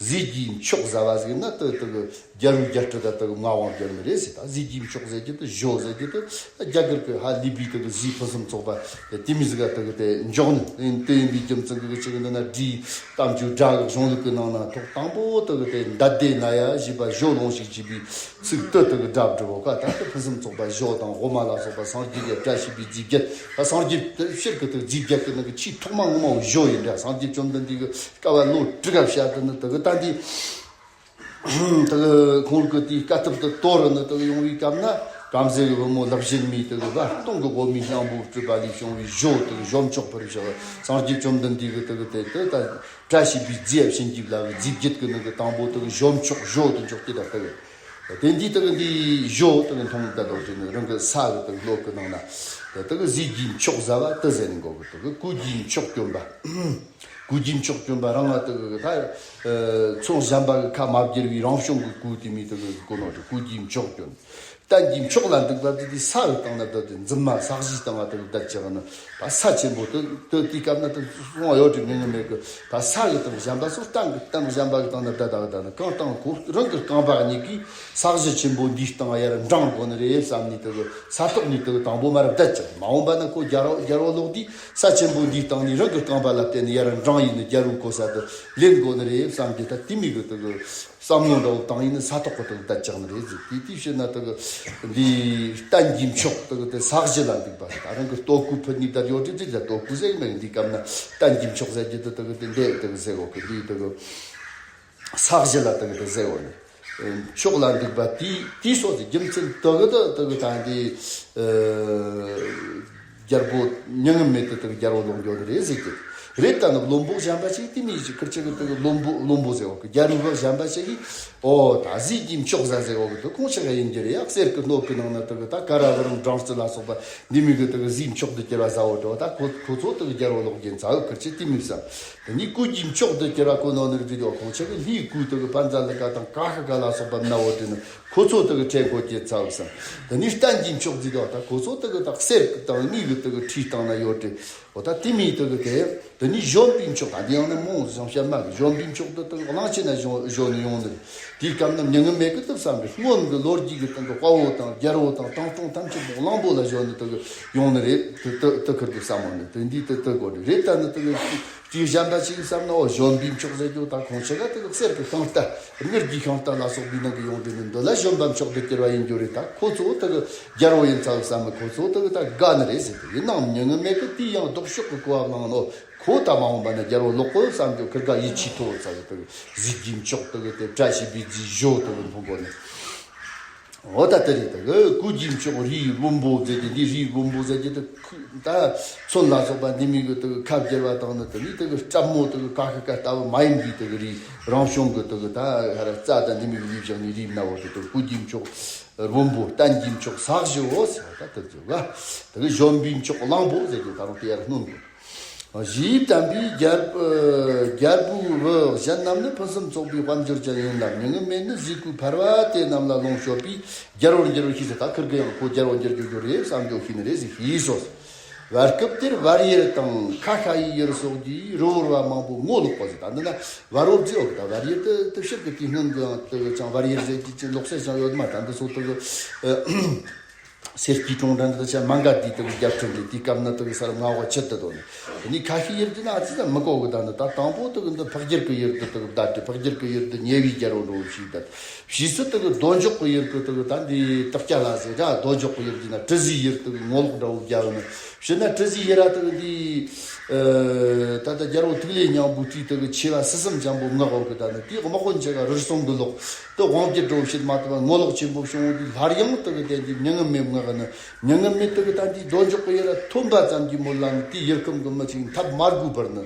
ཟས་ཀྱི་མཆོག་ཟ་བ་ཟིག་ན་དེ་དེ་གི་རྒྱལ་པོའི་རྒྱལ་སྲིད་ད་དེ་གི་མངའ་དབང་སྦྱོར་ནི་རེད་ཟེར། ད་ཟས་ཀྱི་མཆོག་ཟེར་རྒྱུ་དེ་ཞོ་ཟེར་རྒྱུ་དེ་རྒྱ་གར་གི་ཧ་ལས་པའི་དེ་གི་ཟས་ཕུན་སུམ་ཚོགས་པ་དེ་མི་ཟིག་ག་དེ་གི་དེ་འཇོག་ནི་དེ་ཡིན་པའི་རྒྱུ་མཚན་གི་ཆེ་གི་འདི་ན་འབྲི་གཏམ་རྒྱུད་སྒྲ་གི་གཞུང་ལུགས་གི་ནང་ན་ཐོག་དང་པོ་དེ་གི་དེ་འདད་དེ་ན་ཡ་ཞེས་པ་ཞོ་ལོངས་ཤིག་ཅེས་པའི་ཚིག་དེ་དེ་གི་སྒྲ་བསྒྲུབ་བོ་ཁ་ད་དེ་ཕུན་སུམ་ཚོགས་པ་ཞོ་དང་འོ་མ་ལ་སོགས་པ་སངས་རྒྱས་ཀྱི་བཀྲ་ཤིས་པའི་རྫས་བརྒྱད། ད་སངས་རྒྱས་དེ་ཕྱིར་གི་དེ་རྫས་བརྒྱད་གི་ནང་གི་ཆེས་ཐོག་མ་ངོ་མ་བོ་ཞོ་ཡིན་འདྲ། སངས་རྒྱས་བཅོམ་ལྡན་འདས་གི་སྐ་བ་ལོ་དྲུག་ག་བཤད་དེ་ནི་དེ་གི་ད་འདི་དེ་གི་ཁོང་གི་དེའི་དཀའ་ཐུབ་དེ་དོར་ནི་དེ་གི་ཡོང་བའི་སྐབས་ན་བྲམ་ཟེ་གི་བུ་མོ་ལག་བཞིན་མའི་དེ་གི་བ་སྟོང་གི་སྒོ་མའི་སྙིང་པོ་སྤྲུལ་པ་ལས་བྱུང་བའི་ཞོ་དེ་གི་ཞོ་མཆོག་ཕུལ་བཞག་སངས་རྒྱས་བཅོམ་ལྡན་འདས་གི་དེ་གི་དེ་དེ་ད་བཀྲ་ཤིས་པའི་རྫས་བྱིན་གྱིས་བརླབས་པའི་རྫས་བརྒྱད་གི་ནང་གི་དང་པོ་དེ་གི་ཞོ་མཆོག་ཞོ་དེ་འཇོག་གི་ད་དེ་གི་དེ་འདི་དེ་གི་འདི་ཞོ་དེ་གི་མཐོང་ད་དོ་དེ་ནི་རང་གི་ས་གི་དེ་གི་ལོ་གི་ནང་ན་དེ་གི་ཟས་ཀྱི་མཆོག་ཟ་བ་དེ་ཟེར་ནི་འགོ་གི་དེ་གི་གོས་ཀྱི་མཆོག་གྱོན་པ། གོས་ཀྱི་མཆོག་གྱོན་པ་རང་ང་དེ་གི་ད་ཚོན་གཞན་པ་གི་ཁ་མ་བསྒྱུར་བའི་རང་བྱུང་གི་གོས་དེ་མི་དེ་གི་གོ་ནོ་དེ་གོས་ཀྱི་མཆོག་གྱོན། གཏན་གྱི་མཆོག་ལ་འདུག་པ་དེ་དེ་ས་གི་སྟེང་ན་བསྡད་དེ་འཛིན་མ་ས་གཞིའི་སྟེང་ང་དེ་གི་བསྡད་ཀྱི་ནི་ད་ས་ཆེན་པོ་དེ་དེ་དེའི་སྐབས་ན་དེ་སོང་བ་ཡོད་དྲི་མི་ངོ་མེད་གི་ད་ས་གི་སྟེང་གཞན་པ་སོགས་གཏན་གི་གཏན་གཞན་པ་གི་སྟེང་ན་བསྡད་ད་གི་ད་ནི་གང་སྟེང་གོ་རང་གི་རྐང་པ་གཉིས་ཀྱིས་ས་གཞི་ཆེན་པོ་འདིའི་སྟེང་ཡར་འབྲང་དགོ་ནི་རེད་བསམ་ནས་དེ་གི་ས་ཐོག་ནས་དེ་གི་དང་པོ་མར་བསྡད་ཀྱི་མ་འོངས་པ་ན་ཁོ་རྒྱལ་རོ་རྒྱལ་རོ་ལོག་དུས་ས་ཆེན་པོ་འདིའི་སྟེང་ནས་རང་གི་རྐང་པ་ལ་བརྟེན་ནས་ཡར་འབྲང་ཡིན་ནི་རྒྱལ་རོ་གོ་ས་དེ་ལེན་དགོ་ནི་རེད་བསམ་གི་ད་དེ་མི་གི་དེ་གི་བསམ་བློ་འདྲ་བོ་བཏང་ཡིན་ན་ས་ཐོག་གི་དེ་གི་བསྡད་ཀྱག་ནི་རེད་ཟེར། དེ་དེའི་ཕྱིར་ན་དེ་གི་འདི་གཏན་གྱི་མཆོག་དེ་གི་དེ་ས་གཞི་ལ་འདུག་པ་རེད། ད་རང་གི་ལྟོ་གོས་ཕུད་ནི་ད་ཡོད་དེ་དེ་ད་ལྟོ་གོས་ཟེར་གི་མེད། འདི་སྐབས་ན་གཏན་གྱི་མཆོག་ཟེར་རྒྱུ་དེ་དེ་གི་དེ་འདྲས་དེ་གི་ཟེར་གོ་གི་འདི་དེ་གི་ས་གཞི་ལ་དེ་གི་དེ་ཟེར་གོ་ནི་མཆོག་ལ་འདུག་པ་དེ་དེའི་སོགས་ཀྱི་རྒྱུ་མཚན་དེ་གི་དེ་དེ་གི་ད་འདི། རྒྱལ་པོ་མྱ་ངན་མེད་དུ་དེ་གི་རྒྱལ་པོ་ལོག་འགྱོ་ནི་རེད་ཟེར་གི། རེད་ད་ནི་བློན་པོ་གཞན་པ་ཞིག་དེ་མི་ཞིག་ཁིར་ཆེ་གི་དེ་གི་བློན་པོ་བློན་པོ་ཟེར་བ་གི་རྒྱལ་པོ་གཞན་པ་ཞིག་གིས་ཨོ་ད་ཟས་ཀྱི་མཆོག་ཟ་ཟེར་བ་གི་དེ་ཁོང་ཆ་ག་ཡིན་རྒྱུ་རེད་ཡ། གསེར་གི་སྣོད་གི་ནང་ན་དེ་གི་ད་ཀ་ར་བུ་རམ་སྦྲང་རྩི་ལ་སོགས་པ་འདི་མི་གི་དེ་གི་ཟས་མཆོག་ཏུ་གྱུར་བ་ཟ་འོ་འགྲོ། ད་ཁོ་ཁོ་ཚོ་དེ་གི་རྒྱལ་པོ་ལོག་རྒྱུ་ཚ་གི་ཁིར་ཆེ་དེ་མི་བསམ། དེ་ནི་གོས་ཀྱི་མཆོག་ཏུ་གྱུར་བ་ཁོ་ནོ་ནི་རི་དེ་ཁོང་ཆ་གི་ལྷའི་གོས་དེ་གི་པན་ཛ་ལི་ཀ་དང་ཀ་ཤ་ཀ་ལ་སོགས་པ་མནའ་འོ་དེ་ནི། ཁོ་ཚོ་དེ་གི་ཁྲེལ་གོ་ཀྱི་ཚབ་སམ། དེ་ནི་གཏན་གྱི་མཆོག་ཟེར་དོ་ད་ཁོ་ཚོ་དེ་གི་ད་གསེར་གི་དང་དངུལ་གི་དེ་གི་ཁྲིའི་སྟེང་ན་ཡོད་དེ། འོ་ད་དེ་མིའི་དེ་གི་དེ། དེ་ནི་གཞོན་པའི་མཆོག་ད་འདི་ཡང་ན་མོ་བཟང་བཤད་མ་གི་གཞོན་པའི་མཆོག་དེ་དེ་གི་གླང་ཆེན་ན་གཞོན་གཞོན་ནི་ཡོང་ནི་རེད། དེའི་སྐབས་ན་མྱ་ངན་མེད་གི་དེ་བསམ་པའི་སྔོན་གི་ལོ་རྒྱུས་གི་སྟེང་གི་དཔའ་བོ་དང་རྒྱལ་པོ་དང་དྲང་སྲོང་ཐམས་ཅད་པོ་གླང་པོ་ལ་གཞོན་ནི་དེ་གི་ཡོང་ནི་རེད། དེ་དེ་དེ་ཁུར་གི་བསམ་མོ་ནི་དེ་འདི་དེ་དེ་གོ་རེད་རེད། ད་ནི་དེ་གི། དེའི་གཞན་པ་ཞིག་བསམ་ན་འོ་གཞོན་པའི་མཆོག་ཟེར་རྒྱུ་ད་ཁོང་ཆ་ག་དེ་གི་གསེར་གི་ཤིང་རྟ་དངུལ་གྱི་ཤིང་རྟ་ལ་སོགས་པའི་ནང་གི་ཡོང་དེ་ནི་འདི་ལ་གཞོན་པ་མཆོག་ཏུ་གྱུར་བ་ཡིན་རྒྱུ་རེད། ད་ཁོ་ཚོ་དེ་གི་རྒྱལ་པོ་ཡིན་ཚ་བསམ་མི་ཁོ་ཚོ་དེ་གི་ད་དགའ་ནི་རེད་ཟེར་དེ་ཡིན་ནའང་མྱ་ངན་མེད་གི་དེའི་ཡང་ལྡོག་ཕྱོགས་གི་གོ་བ་བླངས་ནོ་ཁོ་ད་མ་འོངས་པ་ན་རྒྱལ་པོ་ལོག་གོ་བསམ་རྒྱུ་ཁིར་ག་ཡིད་ཆེས་ཐོག་ཚ་གི་དེ་གི་གཟི་བརྗིད་མཆོག་དེ་གི་དེ་བཀྲ་ཤིས་པའི་རྫས་བཞོ་དེ་གི་མཐོང་གོ་ནི། འོ་ད་དེ་རེད། ད་གི་གོས་ཀྱི་མཆོག་རིའི་བུམ་པོ་ཟེར་གྱི་འདི་རིའི་བུམ་པོ་ཟེར་གྱི་དེ་ཁུ་ད་ཚོན་ལ་སོགས་པ་འདི་མི་གི་དེ་གི་ཁ་བསྒྱུར་བ་དང་ནི་དེ་ནི་དེ་གི་སྲབ་མོ་དེ་གི་ཀ་ཤ་ཀ་ལྟ་བུ་མ་ཡིན་པའི་དེ་གི་རིའི་རང་བྱུང་གི་དེ་གི་ད་ཧ་ར་རྩྭ་དང་འདི་མི་གི་ལུས་བཞག་ནི་རིའི་སྣ་བོ་དེ་དེ་གོས་ཀྱི་མཆོག་བུམ་པོ་གཏན་གྱི་མཆོག་ས་གཞི་བོ་ཟེར་བ་ད་དེ་ཚོ་ག་དེ་གི་གཞོན་པའི་མཆོག་གླང་པོ་ཟེར་གྱི་ད་རུང་དེ་ཡར་སྣོན་དགོས། ཞེས་བསྟན་པའི་རྒྱལ་རྒྱལ་པོའི་བུ་གཞན་རྣམས་ནི་ཕུན་སུམ་ཚོགས་པའི་དཔལ་འབྱོར་ཅན་ཡིན་ལ་མྱ་ངན་མེད་ནི་ཟས་གོས་ཕལ་བ་དེ་རྣམས་ལ་ལོངས་སྤྱོད་པས་རྒྱལ་བར་འགྱུར་བར་ཤེས་ཟེར། ད་ཁིར་གི་ཡང་ཁོ་རྒྱལ་བར་འགྱུར་རྒྱུ་རྒྱུ་རེད་བསམ་རྒྱུ་ཤེས་ནི་རེད་ཟེར་ཤེས་སོ། བར་སྐབས་དེར་བལ་ཡུལ་དང་ཁ་ཤ་ཡི་ཡུལ་སོགས་ཀྱི་རི་བོར་བ་མང་པོ་ངོ་ལོག་པ་ཟེར། ད་འདི་ན་བལ་བོར་རྫི་འོག་ད་བལ་ཡུལ་དུ་དུ་ཕྱིར་གི་དུས་སྔོན་གི་ཡང་དུ་ཅང་བལ་ཡུལ་ཟེར་གྱི་ཅི་ལོག་སེ་ཅང་ཡོད་མ། ད་འདི་ཚོ་དུ་གི་སེར་སྐྱའི་གྲོང་འདྲ་འདི་ཆ་མ་འགའ་དེའི་དེ་གི་རྒྱབ་ཁྲིམས་རེད། དེའི་སྐབས་ན་དེ་གི་སར་མངའ་འོག་ཆེད་དུ་དོ་ནི་དེ་ནི་ཁ་ཤས་ཡུལ་དེ་ན་ཨ་ཙི་ཙམ་མི་གོ་གི། ད་ནི་ད་དང་པོ་དེ་གི་འདི་ཕག་རྒྱུད་ཀྱི་ཡུལ་དུ་དེ་གི་བདའ་དེ་ཕག་རྒྱུད་ཀྱི་ཡུལ་དུ་ཉེ་བའི་རྒྱལ་པོ་འགྲོ་བ་ཞིག་ད་ཕྱིས་སུ་དེ་གི་རྡོ་འཇོག་གི་ཡུལ་གི་དེ་གི་ད་འདི་དག་སྐྱ་ལ་ཟེར་ར་རྡོ་འཇོག་གི་ཡུལ་དེ་ན་གྲུ་ཟིའི་ཡུལ་དེ་གི་ངོ་ལོག་འདྲ་བོ་རྒྱག་ནི་ཕྱིར་ན་གྲུ་ཟིའི་ཡུལ་ར་དེ་གི་འདི་ད་ལྟ་རྒྱལ་པོ་ཐུགས་ལས་སྙིང་པོའི་དུས་དེ་གི་ཆེ་བ་སྲིད་གསུམ་འཇམ་པོ་མངག་འོག་གི་ད་ནི་དེའི་དམག་དཔོན་ཆེ་ག་རུལ་སུངས་གི་ལོག་དུ་དབང་སྒྱུར་འགྲོ་བྱེད་མ་ཐུབ་པ་ངོ་ལོག་ཆེན་པོ་བྱུང་བ་དེ་སླར་ཡང་དེ་གི་དེ་འདི་མྱ་ངན་མེད་མངགས་ནི། མྱ་ངན་མེད་དེ་གི་ད་འདི་རྡོ་འཇོག་གི་ཡུལ་ལ་ཐོན་པ་ཙམ་གྱི་མོད་ལ་ནི་དེའི་ཡུལ་ཁམས་གི་མི་ཅིག་འཐབ་མ་དགོས་པར་ནི།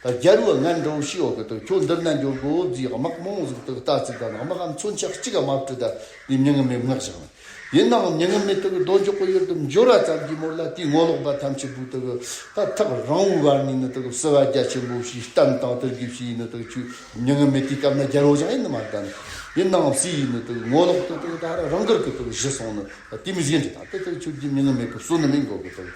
ད་རྒྱལ་པོ་ངན་འགྲོ་ཤི་འོག་གི་དུ་ཁྱོད་འདིར་ན་འབྱོར་གོ་ཟིག་དམག་མང་ཟིག་དུ་ལྟ་ཚིག་དང་དམག་གམ་མཚོན་ཆ་གཅིག་ག་མ་སྤྲུལ་ད་འདི་མྱ་ངན་མེད་མངགས་བཞག་ནི། ཡིན་ནའང་མྱ་ངན་མེད་དེ་གི་རྡོ་འཇོག་གི་ཡུལ་དུ་འབྱོར་བ་ཙམ་གྱི་མོད་ལ་དེའི་ངོ་ལོག་པ་ཐམས་ཅད་པོ་དེ་གི་ད་ཐག་རིང་བོའི་བར་ནས་ནི་དེ་གི་བསུ་བ་རྒྱ་ཆེན་པོ་ཞིག་བསྟན་དང་དེར་གི་ཞིག་ཡིན་ནི་དེ་གི་ཆུ་མྱ་ངན་མེད་དེའི་སྐབས་ན་རྒྱལ་པོ་ཅང་ཡིན་ནི་མ་ད་ནི། ཡིན་ནའང་སུ་ཡིན་ནི་དེ་གི་ངོ་ལོག་དེ་དེ་གི་ད་ར་རང་དགར་གི་དེ་གི་ཞི་སོང་ནི་དེ་མི་ཟིན་རེད། ད་དེ་དེ་གི་ཆུ་རྒྱུ་མྱ་ངན་མེད་གི་བསུ་ནི་མིན་གོ་གི་དེ་གི།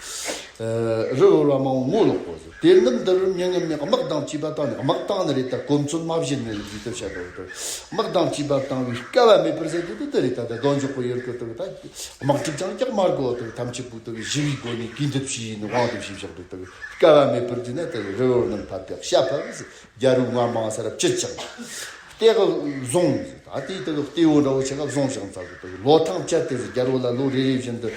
རི་བོར་བ་མང་བོ་ངོ་ལོག་གོ་ཟེར། དེ་རྣམས་འདི་རུ་མྱ་ངན་མེད། དམག་དང་བཅས་པ་བཏང་ནས། དམག་བཏང་ནི་རེད། ད་གོ་མཚོན་མ་བྱིན་ནས་འདི་ལྟར་བཤད་དོ། དམག་དང་བཅས་པ་བཏང་བས་དཀའ་བ་མེད་པར་ཟེར་དུས་དེ་དེ་རེད། ད་ད་དོན་འཇོག་གི་ཡོད་གི། དུ་ད་དམག་འཁྲུག་ཀྱང་ཀྱག་མ་དགོ། དུ་ཐམས་ཅད་པོ་དུ་ཞི་བའི་སྒོ་ནས་གུས་འདུད་བྱས་ནས་དབང་དུ་བྱས་བཞག་དུས་དུ་དཀའ་བ་མེད་པར་འཛིན་ན། དུ་རི་བོར་རྣམས་ཕབ་སྟེ་ཤ་ཕབ་ཟེར། རྒྱལ་པོ་མངའ་མང་ས་རབ་ཅི་ཅང་། སྟེ་གི་བཟུང་། ད་དེའི་དེ་གི་སྟེ་བོ་འདྲ་བོ་ཆེ་ག་བཟུང་ཞིང་ཚར་གི། དེ་གི་ལོ་ཐང་བཅད་དེ་ཟེར། རྒྱལ་པོ་ལ་ལོ་རེ་རེ་བཞིན་དུ་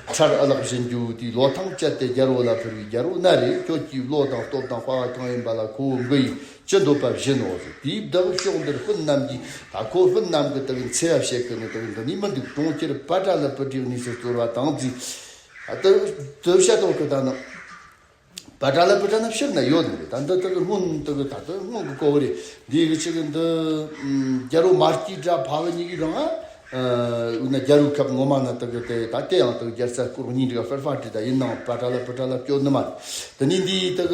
ཁྲལ་ཨ་ལག་བྱིན་རྒྱུ། དེའི་ལོ་ཐང་བཅད་དེ་རྒྱལ་པོ་ལ་ཕུལ་བས། རྒྱལ་པོ་ན་རེ། ཁྱོད་ཀྱིས་བློ་དང་སྟོབས་དང་དཔའ་བ་གང་ཡིན་པ་ལ་ཁོ་བོ་མགུ་ཡིས་ཅི་འདོད་པ་བྱིན་ནོ་ཟེར། དེའི་བདག་ཕྱོགས་འདིར་སྤུན་རྣམས་ཀྱིས། ད་ཁོ་སྤུན་རྣམས་ཀྱི་དེ་གི་འཚེ་བ་བྱེད་གི་ནི། དེ་གི་འདི་ནི་མི་འདུག་གྲོང་ཁྱེར་པ་ཏྲ་ལ་པུ་ཏྲའི་གནས་སུ་སྩོལ་བ་དང་མཛད། ཨ་དེ་དེ་བཤད་དོ་གི། ད་ནི། པ་ཏྲ་ལ་པུ་ཏྲ་ན་ཕྱིར་ན་ཡོད་ནི་རེད། ད་འདི་དག་སྔོན་དག་ད་དག་སྔོན་གི་གོ་བ་རེད། འདི་གི་ཅིག་འདི་རྒྱལ་པོ་མ་སྐྱེས་དགྲ་ཕ་བུ་གཉིས་ཀྱི་རང་ཨ། འོ་ན་རྒྱལ་པོའི་ཁབ་ངོ་མ་ན་དག་དེ་ད་དེ་ཡང་དག་རྒྱལ་ས་སྐོར་གཉིས་འདྲ་ཧྥར་ཧྥ་འདྲ། ད་ཡིན་ནའང་པ་ཏྲ་ལ་པུ་ཏྲ་ལ་སྐྱོ་ནི་མ་རེད། དེ་ནས་འདི་དག་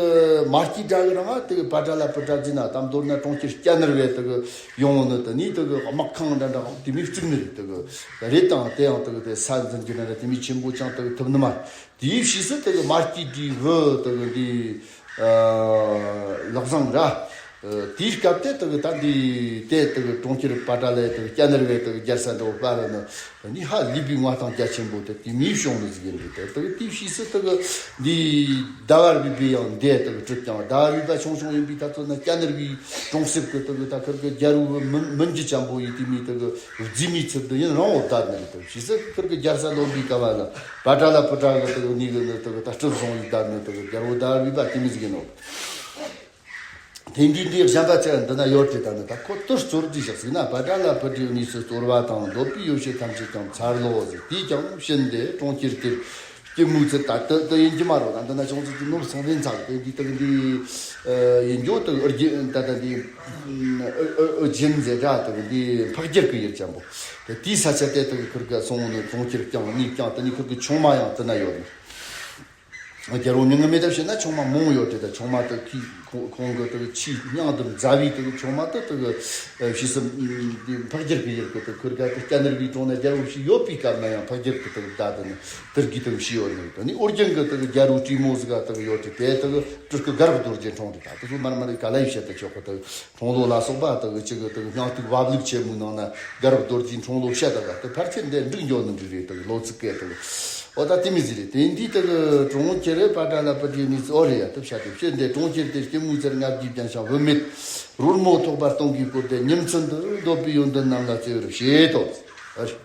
མ་སྐྱེས་དགྲ་གི་རང་ཨ་དག་པ་ཏྲ་ལ་པུ་ཏྲ་ཟེར་ན། དམ་མདོར་ན་གྲོང་ཁྱེར་སྐྱ་ནར་བའི་དག་ཡོང་ནི། དེ་ནས་དག་དམག་ཁང་འདྲ་འདྲ་དེ་མོ་བཙུགས་ནི་རེད། དག་རེད། དང་དེ་ཡང་དག་དེ་ས་འཛིན་རྒྱུ་ན་ར་དེ་མོ་ཆེན་པོ་ཅང་དག་ཐུབ་ནི་མ་རེད། དེའི་ཕྱིས་སུ་དེ་གི་མ་སྐྱེས་དགྲའི་བུ་དེ་གི་འདི་ལག་བཟང་ར། དེའི་སྐབས་དེ་དེ་གི་ད་འདི་དེ་དེ་གི་གྲོང་ཁྱེར་པ་ཏྲ་ལའི་དེ་གི་སྐྱ་ནར་བའི་དེ་གི་རྒྱལ་ས་འདྲ་བོ་པ་ར་ནི་ནི་ཧ་ལས་པའི་མངའ་ཐང་རྒྱ་ཆེན་པོ་དེ་དེ་མིའི་བྱུང་ནི་ཟིག་ཡིན་འདུག་དེ་དེ་གི་དེའི་ཕྱིས་སུ་དེ་གི་འདི་ཟླ་བ་རུས་པའི་ཡང་འདས་དེ་གི་གྲུབ་ཀྱང་། ཟླ་བ་རུས་པ་ཆུང་ཆུང་ཡིན་པའི་ད་ཚོད་ན་སྐྱ་ནར་བའི་གྲོང་གསེབ་ཀྱི་དེ་གི་ད་ཁིར་གི་རྒྱལ་པོ་མི་མི་འཇི་ཅན་པོ་ཡིན། དེ་མིའི་དེ་གི་རྫི་མའི་ཚུལ་དུ་ཡིན་རང་འོ་བསྡད་ནི་རེད། དེ་ཕྱིས་སུ་ཁིར་གི་རྒྱལ་ས་ལོན་པའི་སྐབས་ལ་པ་ཏྲ་ལ་པུ་ཏྲ་གི་དེ་གི་ནི་གི་ནི་དེ་གི་ད་སྤྲུལ་བཟུང་ཡི་བསྡད་ནི་དེ་གི་རྒྱལ་པོ་ཟླ་བ་རུས་པ་དེ་མི་ཟིག་ཡིན་ནོ། དེ་འདྲའི་འདྲའི་གཞན་པ་ཅི་འདི་ན་ཡོད་དེ། ད་ནི་ད་ཁོ་དེར་སྩོལ་དུས་ཞག་ཟིག་ན་པ་ཏྲ་ལ་པུ་ཏྲའི་གནས་སུ་སྩོལ་བ་དང་འདོད་པའི་ཡོ་བྱད་ཐམས་ཅད་ཀྱང་ཚར་ལོ་ཟེར། དེས་ཀྱང་ཕྱིན་ཏེ་གྲོང་ཁྱེར་དེར་སྐྱེད་མོས་ཚལ། ད་དེ་དེ་ཡིན་གྱི་མ་རོ། ད་འདི་ན་ཅུང་ཙམ་གྱི་ནོར་སོང་ལེན་ཚར་དེ་འདི་དག་འདི་ཡིན་རྒྱུ་དག་ཨུ་རྒྱན་ད་ད་འདི་ཨུ་ཨུ་རྒྱན་ཟེར་ག་དག་འདི་འཕགས་རྒྱལ་གྱི་ཡུལ་ཅན་པོ། དེ་དེའི་ས་ཆ་དེ་དག་ཁུར་ག་སོང་ནི་གྲོང་ཁྱེར་ཀྱང་གནས་ཀྱང་དེ་ནི་ཁུར་གི་ཆུང་མ་ཡང་དེ་ན་ཡོད་ནི། རྒྱལ་པོ་མྱ་ངན་མེད་ད་བཤད་ན་ཆུང་མ་མང་ཡོད་དེ། ད་ཆུང་མ་དག་གིས་ཁོང་ཁོང་གི་དག་ཆེས་སྙིང་དུ་མཛའ་བའི་དག་ཆུང་མ་དག་དག་ཕྱིས་སུ་འཕགས་རྒྱལ་གྱི་ཡུལ་གི་དག་ཁུར་ག་དག་སྐྱ་ནར་བའི་གྲོང་ན་རྒྱལ་པོ་ཞིག་ཡོད་པའི་སྐབས་ན་ཡང་འཕགས་རྒྱལ་གྱི་དག་ད་དེ་ནི། དེར་གྱི་དུ་ཞི་ཡོད་ནི་དུ་ནི་ཨོ་རྒྱན་གྱི་དུ་རྒྱལ་པོ་བཀྲུས་མོ་ཟིག་ག་དུ་ཡོད་དེ། དེ་དུ་སྤྲུལ་སྐུ་གར་རྡོ་རྗེ་འཁྲུངས་དུ། ད་དུ་སུ་མར་མར་ག་ལ་ཡི་བཤད་དུ་ཆོག་གི་དུ་འཁྲུངས་ལོ་ལ་སོགས་པ་དུ་གཅིག་གི་དུ་སྙིང་ཐིག་བབ་ལུགས་ཆེན་མོའི་ནང་ན་གར་རྡོ་རྗེ་འཁྲུངས་ལོ་བཤད་དུ་ག་དུ་ཕལ་ཆེར་འདི་འགྲིག་འགྱོ་ནི་འགྲིག་རེད། དུ་ལོ་ཚིགས་སྐད་དུ་ཨོ་ད་དེ་མི་ཟིག་རེད། དེ་འདི་དུ་གྲོང་ཁྱེར་པ་ཏྲ་ལ་པུ་ཏྲའི་གནས་སུ་ཨོ་རེད་ཡ། དུ་བཤད་དུ་བཤད་འདི་གྲོང་ཁྱེར་དེར་སྐྱེད་མོས་ཚལ་ལྔ་བརྒྱའི་རྒྱན་ཞིང་བུད་མེད་རོལ་མོ་ཐོགས་པ་སྟོང་གིས་བསྐོར་ཏེ་ཉིན་མཚན་དུ་འདོད་པའི་ཡོན་ཏན་རྣམས་ལ་བརྩེ་བར་བྱེད་དོ། ཨ་རེ།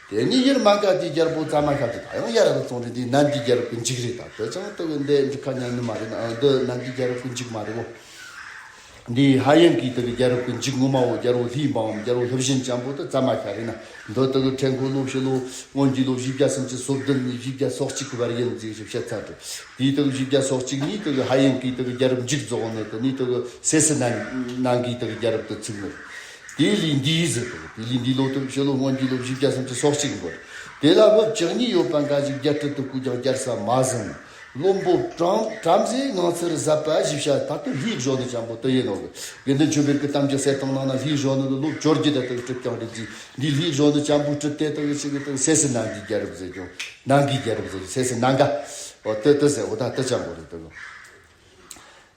དེ་ནས་ཡུལ་མ་ག་དྷའི་རྒྱལ་པོ་ཙ་མ་ཤ་དེ། ད་ཡང་ཡར་ར་སོང་རེད། འདི་ནན་དིའི་རྒྱལ་པོ་གི་འཇིག་རེད། ད་དེ་ཅང་དེ་གི་འདི་འགྲིག་ཁ་ཉན་ནི་མ་རེད་ན། འདི་ནན་དིའི་རྒྱལ་པོ་གི་འཇིག་མ་རེད་བོ། འདི་ཧ་ཡང་གི་དེ་གི་རྒྱལ་པོ་གི་འཇིག་ངོ་མ་བོ་རྒྱལ་པོ་ལྷའི་འབངས་རྒྱལ་པོ་ལྷ་བཞིན་ཅན་པོ་དེ་ཙ་མ་ཤ་རེད་ན། འདི་དེ་གི་ཁྲེང་ཁོ་ལོ་ཕྱི་ལོ་སྔོན་གྱི་ལོ་བཞི་བརྒྱ་སུམ་ཅུ་སོ་བདུན་ནས་བཞི་བརྒྱ་སོ་གཅིག་གི་བར་ཡིན་ཟིག་ཞིག་བཤད་ཚར་ཏེ། དེའི་དེ་གི་བཞི་བརྒྱ་སོ་གཅིག་ནས་དེ་གི་ཧ་ཡང་གི་དེ་གི་རྒྱལ་པོ་འཇིག་རྫོགས་ནི་དེ་ནས་དེ་གི་སེ་སི་ནན་ནན་གི་དེ་གི་རྒྱལ་པོ་དེ་ཚུགས་ནི། དེ་ལས་འདིའི་ཟེར་དང་། དེ་ལས་འདིའི་ལོ་དུ་ཕྱི་ལོ་སྔོན་གྱི་ལོ་བཞི་བརྒྱ་སུམ་ཅུ་སོ་གཅིག་འགོར། དེ་ལ་བུ་བཅུ་གཉིས་ཡོད་པ་འགའ་ཞིག་རྒྱལ་སྲིད་དུ་བསྐོས་ཀྱང་རྒྱལ་ས་མ་ཟིན། བློན་པོ་བྲམ་བྲམ་ཟེ་ངང་ཚུལ་ཟབ་པ་ཞིག་བྱ། ད་དུ་ལྷའི་གཞོན་ནུ་ཅན་པོ་དུ་ཡིན་ནོ་གི། དགེ་འདུན་ཆོས་འཕེལ་གྱི་གཏམ་རྒྱུད་གསེར་ཐང་ནང་ན་ལྷའི་གཞོན་ནུ་གི་ལོ་བཅོ་བརྒྱད་དུ་གྲུབ་ཀྱང་རིག་འཛིན་འདི་ལྷའི་གཞོན་ནུ་ཅན་པོ་གྲུབ་སྟེ་དུ་ཞིག་གི་དུ་སེ་སི་ནན་གྱི་རྒྱལ་རབས་ཟེར་ཀྱང་ནན་གྱི་རྒྱལ་རབས་ཟེར་སེ་སི་ནན་ག་འོ་དུ་དུ་ཟེར་འོ་ད་དུ་ཅན་པོ་རེད་དུ།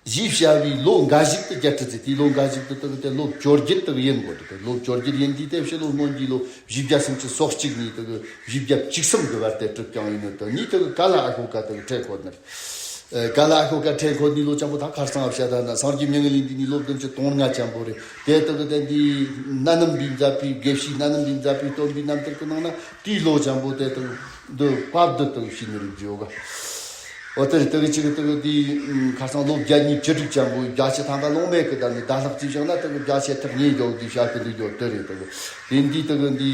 ཞེས་བྱ་བའི་ལོ་འགའ་ཞིག་ཏུ་རྒྱལ་ཁྲི་ཚེ། དེའི་ལོ་འགའ་ཞིག་ཏུ་དག་དེ་ལོ་བཅོ་བརྒྱད་དག་ཡིན་དགོས་དག་ལོ་བཅོ་བརྒྱད་ཡིན་དུས་དེ་ཕྱི་ལོ་སྔོན་གྱི་ལོ་བཞི་བརྒྱ་སུམ་ཅུ་སོ་གཅིག་ནས་དག་བཞི་བརྒྱ་བཅུ་གསུམ་གྱི་བར་དེ་གྲུབ་ཀྱང་ཡིན་ནོ། དུ་ནི་དག་ཀ་ལ་ཨ་ཁོ་ཀ་དག་ཁྲེ་འཁོར་ནི་རེད། ཀ་ལ་ཨ་ཁོ་ཀ་ཁྲེ་འཁོར་ནི་ལོ་ཅན་པོ་ད་ཁར་སང་བཤད་ད་ན་སངས་རྒྱས་མྱ་ངན་ལས་འདས་ནི་ལོ་བདུན་ཅུ་དོན་ལྔ་ཅན་པོ་རེད། དེ་དག་དེ་འདི་གནའ་ནམ་བི་མཛད་པའི་དགེ་བཤེས་གནའ་ནམ་བི་མཛད་པའི་སྟོན་པའི་རྣམ་ཐར་གྱི་ནང་ན་དེའི་ལོ་ཅན་པོ་དེ་དག་འདི་བཀའ་བསྡུ་དག་བྱས་ནི་རེད་བརྗོད་ག་འོ་དེར་དེ་གི་ཅིག་དེ་གི་དེའི་ཁ་སང་ལོ་བརྒྱ་གཉིས་བཅུ་དྲུག་ཅན་པོའི་བརྒྱ་ཆ་ཐམ་པ་ལོང་མེད་གི། ད་ནི་ད་ལྷག་ཅིག་བཞག་ན་དེ་གི་བརྒྱ་ཆ་ཐག་ཉེ་འཇོག་དུས་བྱ་གི་འདུག་འཇོག་དེ་རེད། དེ་གི་དེ་འདི་དེ་གི་འདི་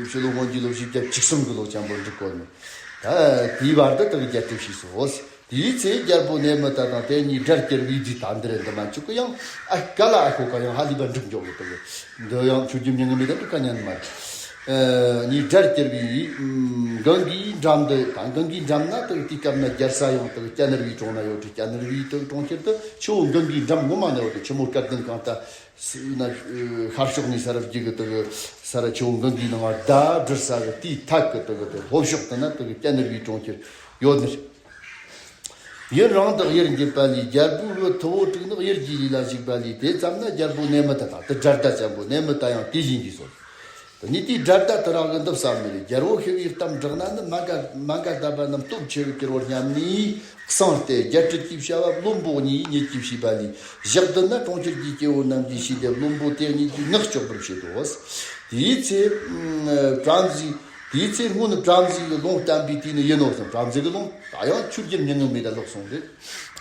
ཕྱི་ལོ་སྔོན་གྱི་ལོ་བཞི་བརྒྱ་བཅུ་གསུམ་གི་ལོ་ཅན་པོ་འགྲིག་གོ་ནི། ད་དེའི་བར་དུ་དེ་གི་རྒྱལ་ཁྲི་ཞིག་སོ། དེའི་ཚེ་རྒྱལ་པོ་ནད་མུ་ད་དང་དེ་གཉིས་དགྲར་གྱུར་བའི་རྗེས་ད་འདི་རེད། འདི་མ་འཆུག་གི་ཡང་ཨ་ཀ་ལ་ཨ་ཁོ་ཀ་ཡང་ཧ་ལས་པ་འགྲིག་འཇོག་གི། དེ་གི་འདི་ཡང་ཆོས་རྒྱལ་མྱ་ངན་མེད་ད་འགྲིག་ཀ་ཉན་མ་རེད། ནི་དགྲར་གྱུར་བའི་གངྒཱའི་འགྲམ་དུ་དང་། གངྒཱའི་འགྲམ་ན་དུ་དེའི་སྐབས་ན་རྒྱལ་ས་ཡང་དུ་ཀ་ནར་བའི་གྲོང་ན་ཡོད་དུ། ཀ་ནར་བའི་དུ་གྲོང་ཁྱེར་དུ་ཆུ་བོ་གངྒཱའི་འགྲམ་ངོ་མ་ན་ཡོད་དུ། ཆུ་མོ་སྐལ་ལྡན་གང་ལྟ་ན་ཤར་ཕྱོགས་ནས་ས་རབ་རྒྱུད་ཀྱི་དུ་ས་ར་ཆུ་བོ་གངྒཱའི་ནང་ཟླ་བསྒྲིལ་ས་གི་དེའི་ཐད་ཀྱི་དུ་དུ་ལྷོ་ཕྱོགས་དུ་ན་དུ་ཀ་ནར་བའི་གྲོང་ཁྱེར་ཡོད་ནི། ཡུན་རིང་དུ་གཡེར་འགྱེད་པ་ལས། རྒྱལ་པོའི་བུ་ཐུ་བོ་དྲུག་ནི་གཡེར་གྱི་ལུས་ལ་ཞུགས་པ་ལས། དེ་ཙམ་ན་རྒྱལ་པོ་ནད་མུག་ད་དང་། དེ་དགྲ་ཟླ་ཅན་པོ་ནད་མུག་ད་ཡང་དེ་བཞིན་གྱིས་སོ། དེ་ནས་དེའི་དགྲ་ཟླ་དེ་རང་གི་འདུག་བསམ་ནས། རྒྱལ་པོ་ཤི་བའི་གཏམ་བསྒྲགས་ན་ནི། མ་འགའ་མ་འགའ་ཟླ་བ་རྣམས་སྟོབས་ཆེ་བར་གྱུར་བར་སྙམ་ནས། གསང་སྟེ་རྒྱལ་སྲིད་ཀྱི་བྱ་བ་བློན་པོ་གཉིས་ཉིད་ཀྱིས་བྱས་པ་ལས། ཞག་བདུན་ན་གྲོང་ཁྱེར་གྱི་སྐྱེ་བོ་རྣམས་ཀྱིས་ཤེས་ཏེ། བློན་པོ་དེ་གཉིས་ཀྱིས་ངག་གཅོག་པར་བྱེད་དོ། དེའི་ཚེ་བྲམ་ཟེ། དེའི་ཚེ་སྔོན་བྲམ་ཟེ་གི་ལུང་བསྟན་པའི་དུས་ནི་ཡིན་ནོ་གསུངས། བྲམ་ཟེ་གི་ལུང་ད་ཡང་ཆོས་རྒྱལ་མྱ་ངན་མེད་ད་ལོག་སོང་རེད།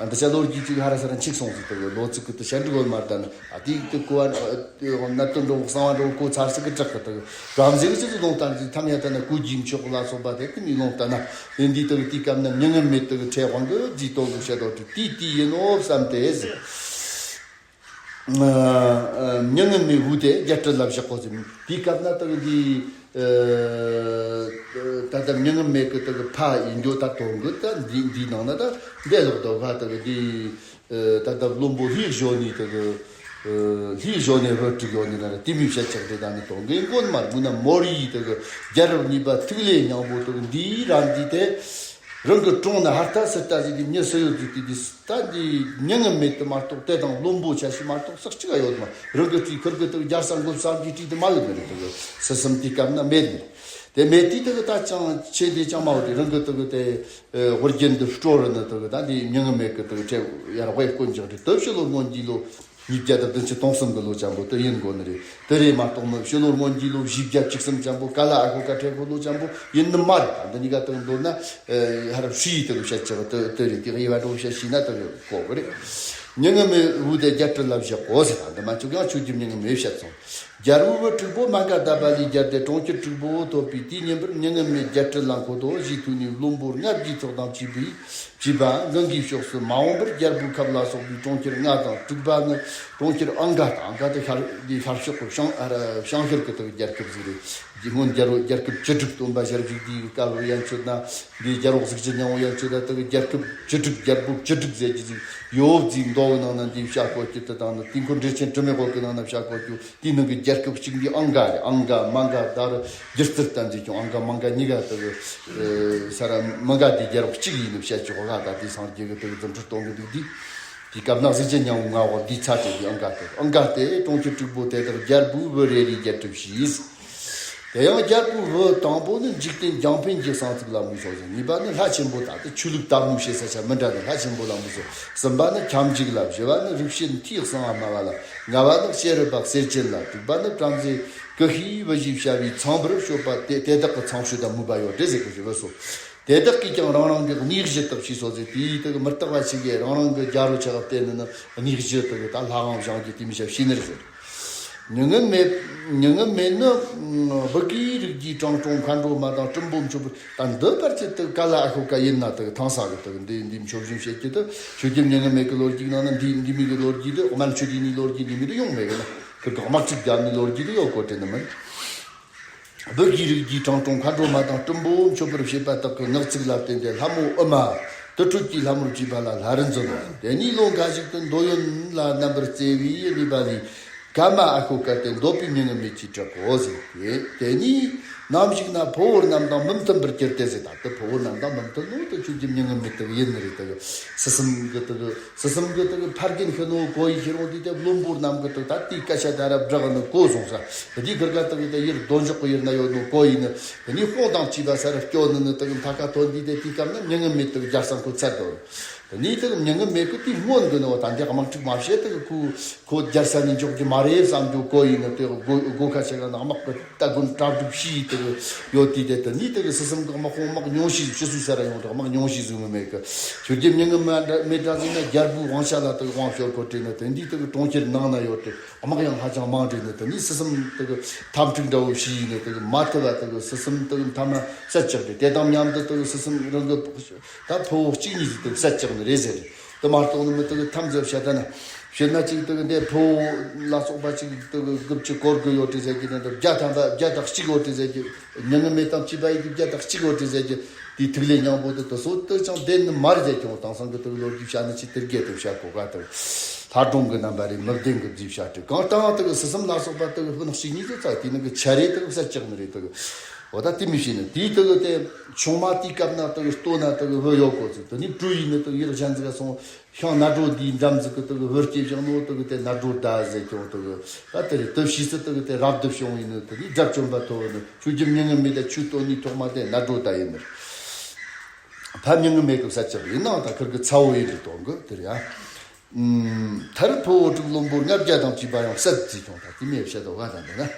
འདི་ཆ་ལོ་རྒྱུས་ཅིག་ཧ་ར་ས་ར་འཆུག་སོང་ཟིག་དེ་གི་ལོ་ཚིགས་གི་དུ་ཞལ་འདྲི་གོ་མ་ད་ནི། ཨ་དེ་དུ་གོ་བ་གནད་དོན་འགྲོ་གསང་བ་འགྲོ་གོ་ཚར་ཟིག་གི་དྲག་གི། དེ་གི་བྲམ་ཟེ་གི་ཅི་ཟིག་ལུང་བསྟན་ཟིག་ཐམ་ཡ་ད་ནི་གོ་རྒྱུ་མཆོག་ལ་སོགས་པ་དེ་གི་མི་ལུང་བསྟན་ན། དེ་འདི་དེ་གི་དུས་སྐབས་ན་མྱ་ངན་མེད་དེ་གི་ཁྲེ་དབང་གི་རྗེས་དོན་གི་བཤད་དོ་དེ་དེ་དེ་ཡིན་ནོ་བསམ་སྟེ་ཟིག་མྱ་ངན་མེད་བུ་དེ་རྒྱལ་སྲིད་ལ་བཞག་གོ་ཟིན། དེའི་སྐབས་ན་དག་འདི་ད་ལྟ་མྱ་ངན་མེད་ཀྱི་དག་ཕ་ཡིན་འགྱོ་ད་དོན་གི། ད་འདི་འདིའི་ནང་ན་ད་འདས་ལོག་དོ་ག་དག་འདི་ད་ལྟ་བློན་པོ་ལྷའི་གཞོན་ནུའི་དག་ལྷའི་གཞོན་ནུའི་རོ་དྲུག་ཡོད་ནི་ན་དེ་མི་བཤད་ཆགས་དེ་ད་ནི་དོན་གི་མགོན་མར་མུ་ན་མོ་རིའི་དག་རྒྱལ་རབས་གཉིས་པ་ཐིག་ལེ་སྙིང་པོ་དག་འདིའི་ར་འདི་དེ། རང་གི་གྲོང་ན་ཧར་ཐ་སི་ཏ་ཟིག་གི་མྱི་སུ་ཡོད་ཟིག་དེ་དེ་ད་འདི་མྱ་ངན་མེད་དུ་མ་གཏོགས་དེ་དང་བློན་པོ་ཆ་ཞིག་མ་གཏོགས་སུ་གཅིག་ཡོད་མ། རང་གི་སྤྲུལ་ཁུར་གི་དུ་རྒྱལ་ས་འགོ་བསམ་གྱི་སྤྲུལ་དུ་མ་ཡོད་ནི་རེད། དུ་སི་སམ་དེའི་སྐབས་ན་མེད་ནི། དེ་མེད་དུས་དུ་ད་ཅང་ཆེ་དེ་ཅང་མ་ཡོད་དེ། རང་གི་དུ་དེ་ཝར་རྒྱན་དུ་སྤྲོ་རུ་ནི་དུ་ད་འདི་མྱ་ངན་མེད་གི་དུ་ཁྲེ་ཡར་དབའི་དཀོན་མཆོག་དེ་དུ་ཕྱི་ལོ་སྔོན་གྱི་ལོ། ཉིས་བརྒྱ་དང་བདུན་ཅུ་དོན་གསུམ་གི་ལོ་ཅན་པོ་དེ་ཡིན་དགོས་ནི་རེད། དེ་རེད་མ་གཏོགས་ནི་ཕྱི་ལོ་སྔོན་གྱི་ལོ་བཞི་བརྒྱ་བཅུ་གསུམ་ཅན་པོ་ཀ་ལ་ཨ་ཁོ་ཀ་ཁྲེ་ཁོ་ལོ་ཅན་པོ་ཡིན་ནི་མ་རེད། ད་འདི་གཉིས་ཀ་དང་མདོར་ན་ཧ་ར་ཧྲི་ཡི་དེ་ལོ་བཤད་ཅེས་པ་དེ་དེ་རེད། དེ་དབྱེ་བ་འགྲོ་བཤད་ཤེས་ན་དེ་རེད་གོ་གི་རེད། མྱ་ངན་མེད་བུ་དེ་རྒྱལ་སྲིད་ལ་བཞག་གོ་ཟེར། ད་འདི་མ་བཅུག་ཡང་ཆོས་རྒྱལ་མྱ་ངན་མེད་བཤད་སོང་། རྒྱལ་པོའི་བུ་དྲུག་པོ་མ་འགའ་ཟླ་བ་ལས་རྒྱལ་ཏེ་གྲོང་ཁྱེར་དྲུག་པོ་ཐོབ་པའི་དུས་ཉིན་པར་མྱ་ངན་མེད་རྒྱལ་སྲིད་ལ་འཁོད་དོ། གཞུག་ཐོག་ནས་བློན་པོ་ལྔ་བརྒྱའི་ཚོགས་དང་བཅས་པའི་བཅས་པ་འཛིན་གྱི་ཕྱོགས་སུ་མ་འོངས་པར་རྒྱལ་པོའི་ཁབ་ལ་སོགས་པའི་གྲོང་ཁྱེར་ལྔ་དང་། དྲུག་པ་ནི་གྲོང་ཁྱེར་ཨང་ག་དང་། ཨང་ག་དེ་ཤར་འདི་ཤར་ཕྱོགས་ཀྱི་བྱང་ཨ་ར་བྱང་ཤར་གྱི་དེ་རྒྱལ་ཁབ་ཟིག་རེད། སྔོན་རྒྱལ་པོ་རྒྱལ་ཁབ་བཅུ་དྲུག་སྟོན་པ་ཞལ་བཞུགས་དེའི་སྐབས་ཡན་ཆོད་ན། འདི་རྒྱལ་པོ་གཟུགས་ཅན་སྙིང་པོ་ཡན་ཆོད་ན་དེ་རྒྱལ་ཁབ་བཅུ་དྲུག་རྒྱལ་པོ་བཅུ་དྲུག་ཟེར་གྱི་ཟིག་ཡོད་ཟིག་མདོ་གི་ནང་ན་འདི་བཤད་གོ་རྒྱུ་དེ་དང་ནི། དུས་འཁོར་འགྲེལ་ཆེན་དྲི་མེད་པོ་གི་ནང་ན་བཤད་གོ་རྒྱུ། དེའི་ནང་གི་རྒྱལ་ཁབ་གཅིག་འདི་ཨང་ག་རེད། ཨང་ག་མ་འགའ་ད་རུ་སྒྱུ་རྩལ་བསྟན་ཟིག་ཀྱང་ཨང་ག་མ་འགའ་གཉིས་ཀ་དེ་གི་ས་ར་མ་འགའ་དེ་རྒྱལ་པོ་གཅིག་ཡིན་ནི་བཤད་ཆོག་ག་ད་དེ་སངས་རྒྱས་གི་དེ་གི་རྫུ་འཕྲུལ་སྟོན་གི་འདུག་དེ། དེའི་སྐབས་ན་གཟུགས་ཅན་སྙིང་པོ་ང་འོག་འདི་ཚ་དེ་དེ་ཨང་ག་དེ་ཨང་ག་དེ་གྲོང་ཁྱེར་དྲུག་པོ་དེ་དག་རྒྱལ་པོའི་བུ་རེ་རེས་རྒྱལ་སྲིད་བྱས། དེ་ཡང་རྒྱལ་པོའི་བུ་དང་པོ་ནི་འཇིག་རྟེན་རྒྱང་འཕེན་གྱི་གསང་ཚིག་ལ་མོས་སོ་ཟེར། གཉིས་པ་ནི་ལྷ་ཆེན་པོ་དང་དེ་ཆོས་ལུགས་དར་མོ་བྱེད་ས་ཆ་མི་འདྲ་ནི་ལྷ་ཆེན་པོ་ལ་མོས་སོ། གསུམ་པ་ནི་ཁྱབ་འཇུག་ལ། བཞི་བ་ནི་རིག་བྱེད་མཐའི་གསང་བ་སྨྲ་བ་ལ། ལྔ་བ་ནི་བྱེ་རི་པ་གསེར་ཆེན་ལ། དྲུག་པ་ནི་བྲམ་ཟེ་ཀུ་ཤའི་བུ་ཞེས་བྱ་བའི་ཚངས་པར་སྤྱོད་པ་དེ་དེ་དག་གི་ཚངས་སྤྱོད་དང་མོས་པ་ཡོད་དེ་ཟེར་གི་ཞུ་བ་སོ། དེ་དག་གིས་ཀྱང་རང་རང་གི་གནས་གཞི་དག་ཞེས་སོ་ཟེར། དེའི་དག་མི་རྟག་པ་ཞིག་གིས་རང་རང་གི་རྒྱལ་རོ་ཆགས་བསྟན་ནི་ནི་གནས་གཞི་དག་ད་ལྷ་ཁང་བཞེངས་རྒྱུ་དེ་མི་བྱ་བྱས་ནི་རེད་ཟེར། མྱ་ངན་མེད། མྱ་ངན་མེད་ནི་བུ་གའི་རིགས་ཀྱི་དྲང་སྲོང་མཁའ་འགྲོ་མ་དང་སྲིན་པོ་མཆོད་པར། ད་འདི་བར་གྱི་དག་ཀ་ལ་ཨ་ཤོ་ཀ་ཡིན་ན་དག་ཐང་ས་གི་དག་འདི་འདི་མཆོད་བཞིན་བྱེད་ཀྱི་དག་ཆོས་རྒྱལ་མྱ་ངན་མེད་ཀྱི་ལོ་རྒྱུས་ནང་ན་འདི་འདི་མི་གི་ལོ་རྒྱུས་དག་དམན་ཆོས་དེ་ནི་ལོ་རྒྱུས་འདི་མི་དག་ཡོང་མེད་གི་ན། དག་དམག་འཁྲུག་བརྒྱབ་ནི་ལོ་རྒྱུས་དེ་ཡོད་གོ་དྲན་ནི་མིན། བུ་གའི་རིགས་ཀྱི་དྲང་སྲོང་མཁའ་འགྲོ་མ་དང་སྲིན་པོ་མཆོད་པར་བྱེད་པ་དག་གི་ངག་ཚིག་ལ་བརྟེན་ཏེ་ལྷ་མོ་ཨུ་མ་དུར་ཁྲོད་ཀྱི་ལྷ་མོར་བཅས་པ་ལ་ལྷ་རུ་འཛིན་ནོ། དེ་ནས་ལོ་འགའ་ཞིག་ཏུ་འདོད་ཡོན་ལ་རྣམ་པར་རྩེ་བའི་གནས་པ་ལས། ཀ་མ་ཨ་ཤོ་ཀ་སྟེ་འདོད་པའི་མྱ་ངན་མེད་ཀྱིས་གྲག་གོ་ཟེར་ཏེ། དེ་ནས་ནམ་ཞིག་ན་ཕོ་བོ་རྣམས་དང་མི་མཐུན་པར་གྱུར་ཏེ་ཟེར། ད་ལྟ་ཕོ་བོ་རྣམས་དང་མི་མཐུན་ནོ་དེ་ཆོས་རྒྱལ་མྱ་ངན་མེད་དག་ཡིན་ནི་རེད། དག་སི་སམ་གི་དག་སི་སམ་གི་དག་ཕ་རྒན་ཤི་ནོ་གོ་ཡི་ཁྱེད་རང་དེ་དེ་བློན་པོ་རྣམས་གི་དག་ད་དེའི་སྐད་ཆ་ད་ར་བསྒྲགས་ནི་གོ་སོང་ས། དེའི་ཁུར་ག་དག་དེ་ཡུལ་རྡོ་འཇོག་གི་ཡུལ་ན་ཡོད་ནོ་གོ་ཡི་ནི། དེ་ནས་དཔུང་དང་བཅས་པ་ས་རུ་སྐྱོ་ནི་ནི་དག་མཐའ་ཁ་ཐོན་དུས་དེ་དེའི་སྐབས་ན་མྱ་ངན་མེད་དག་རྒྱལ་ས་འཁོད་ཚར་དོ། དེ་ནས་དག་མྱ་ངན་མེད་གི་དེའི་སྔོན་གི་ནི་བ་ད་འདི་དམག་འཁྲུག་མ་བྱེད་དག་ཁོ་ཁོ་རྒྱལ་ས་ནས་འཇོག་རྒྱུ་མ་རེད་བསམ་རྒྱུ་གོ་ཡི་ནི། དེ་སྒོ་སྒོ་ཁ་ཆེ་ག་ན་དམག་གི་རྟ་རྒོད་གྲ་སྒྲིག་བྱས་དེ་ཡོད་དུས་དེ། དེ་ནས་དེ་གི་སི་སམ་གི་དམག་དཔུང་དམག་ཉུང་ཤས་ཕྱི་སུ་ས་ར་ཡོང་དུས་དམག་ཉུང་ཤས་ཟིག་མི་མེད་གི། ཆོས་རྒྱལ་མྱ་ངན་མེད་འདྲ་མེད་འདྲ་ཟིག་ན་རྒྱལ་པོའི་དབང་ཆ་ལ་དེ་གི་དབང་ཤོར་གོ་དྲན་ནི། དེ་འདི་དེ་གི་གྲོང་ཁྱེར་ནང་ན་ཡོད་དེ་དམག་ཡང་ཧ་ཅང་མང་དྲན་ནི། དེ་ནས་སི་སམ་དེ་གི་འཐབ་འཁྲུག་འདྲ་བོ་བྱས་ནི་དེ་གི་མ་ཐུབ་པ་དེ་གི་སི་སམ་དེ་གི་མཐའ་མ་བསད་ཅག་དེ། དེ་དང་མཉམ་དུ་དེ་གི་སི་སམ་རང་གི་ད་ཕུ་བོ་གཅིག་གཉིས་ཟིག་དེ་གི་བསད་ཅག་ནི་རེད་ཟེར། དེ་མ་གཏོགས་ནི་མི་དེ་གི་ཐམས་ཅད་བཤད་ད་ན། བཤད་ན་གཅིག་དེ་གི་འདི་ཕུ་བོ་ལ་སོགས་པ་གཅིག་དེ་གི་དགུ་བཅུ་སྐོར་གི་ཡོད་དྲི་ཟེར་གྱི་ནི། འདི་བརྒྱ་ཐམ་པ་བརྒྱ་དང་གཅིག་ཡོད་དྲི་ཟེར་གྱི། མྱ་ངན་མེད་དང་བཅས་པ་ཡི་གི་བརྒྱ་དང་གཅིག་ཡོད་དྲི་ཟེར་གྱི། དེའི་ཐིག་ལེ་སྙིང་པོ་དེ་དེ་སོ་དེ་ཅང་བདེན་ནི་མ་རེད་ཟེར་ཀྱང་། དེང་སང་གི་དེ་གི་ལོ་རྒྱུས་བཤད་ན་ཅི་དེར་རྒྱས་དེ་བཤད་གོ་ག་དེ། ལྷ་སྒྲུང་གི་རྣམ་པ་རེད། མི་བདེན་གི་རྫིས་བཤད་དྲི། གང་ལྟར་དེ་གི་སི་སམ་ལ་སོགས་པ་དེ་གི་ཕུ་ནག་གཅིག་གཉིས་དེ་ཚ་དེ་ནི་གི་ཆ་རེད། དེ་གི་བསད་ཅག་ནི་རེད། དེ་གི། འོ་ད་དེ་མི་ཤེས་ནི་དེའི་དུ་གི་དེ་ཆུང་མ་དེའི་སྐབས་ན་དུ་གི་ལྟོ་ན་དུ་གི་བུ་ཡོད་གོ་ཚུལ་དུ་ནི་སྤྲུལ་ཡིན་ནི་དུ་གི་ཡུལ་གཞན་ཟིག་ག་སོང་། ཤིང་ནག་སྒྲོ་འདིའི་འགྲམ་ཟིག་གི་དུ་གི་བུ་སྐྱེས་བཞག་ནོ་དུ་གི་དེ་ནག་སྒྲོ་ཟླ་ཟེར་ཀྱང་དུ་གི་ད་དེ་རེད། དུ་ཕྱིས་སུ་དུ་གི་དེ་རབ་ཏུ་བྱུང་ཡིན་ནི་དུ་ནི་དགྲ་བཅོམ་པ་ཐོབ་ནི་ཆོས་རྒྱལ་མྱ་ངན་མེད་ད་ཆོས་སྟོན་ནི་ཐོག་མ་དེ་ནག་སྒྲོ་ཟླ་ཡིན་ནི། ཕ་མྱ་ངན་མེད་གི་ས་ཆགས་ཡིན་ནའང་ད་ཁིར་གི་ཚ་བོ་ཡིན་རེད་དོ་གི་དེ་རེད་ཨ། མཐར་ཕུ་བོ་དྲུག་བློན་པོ་ལྔ་བརྒྱ་དང་བཅས་པ་ཡང་བསད་ཟེར་ཀྱང་ད་དེ་མེད་བཤད་དོ་ག་ད་འདི་ན།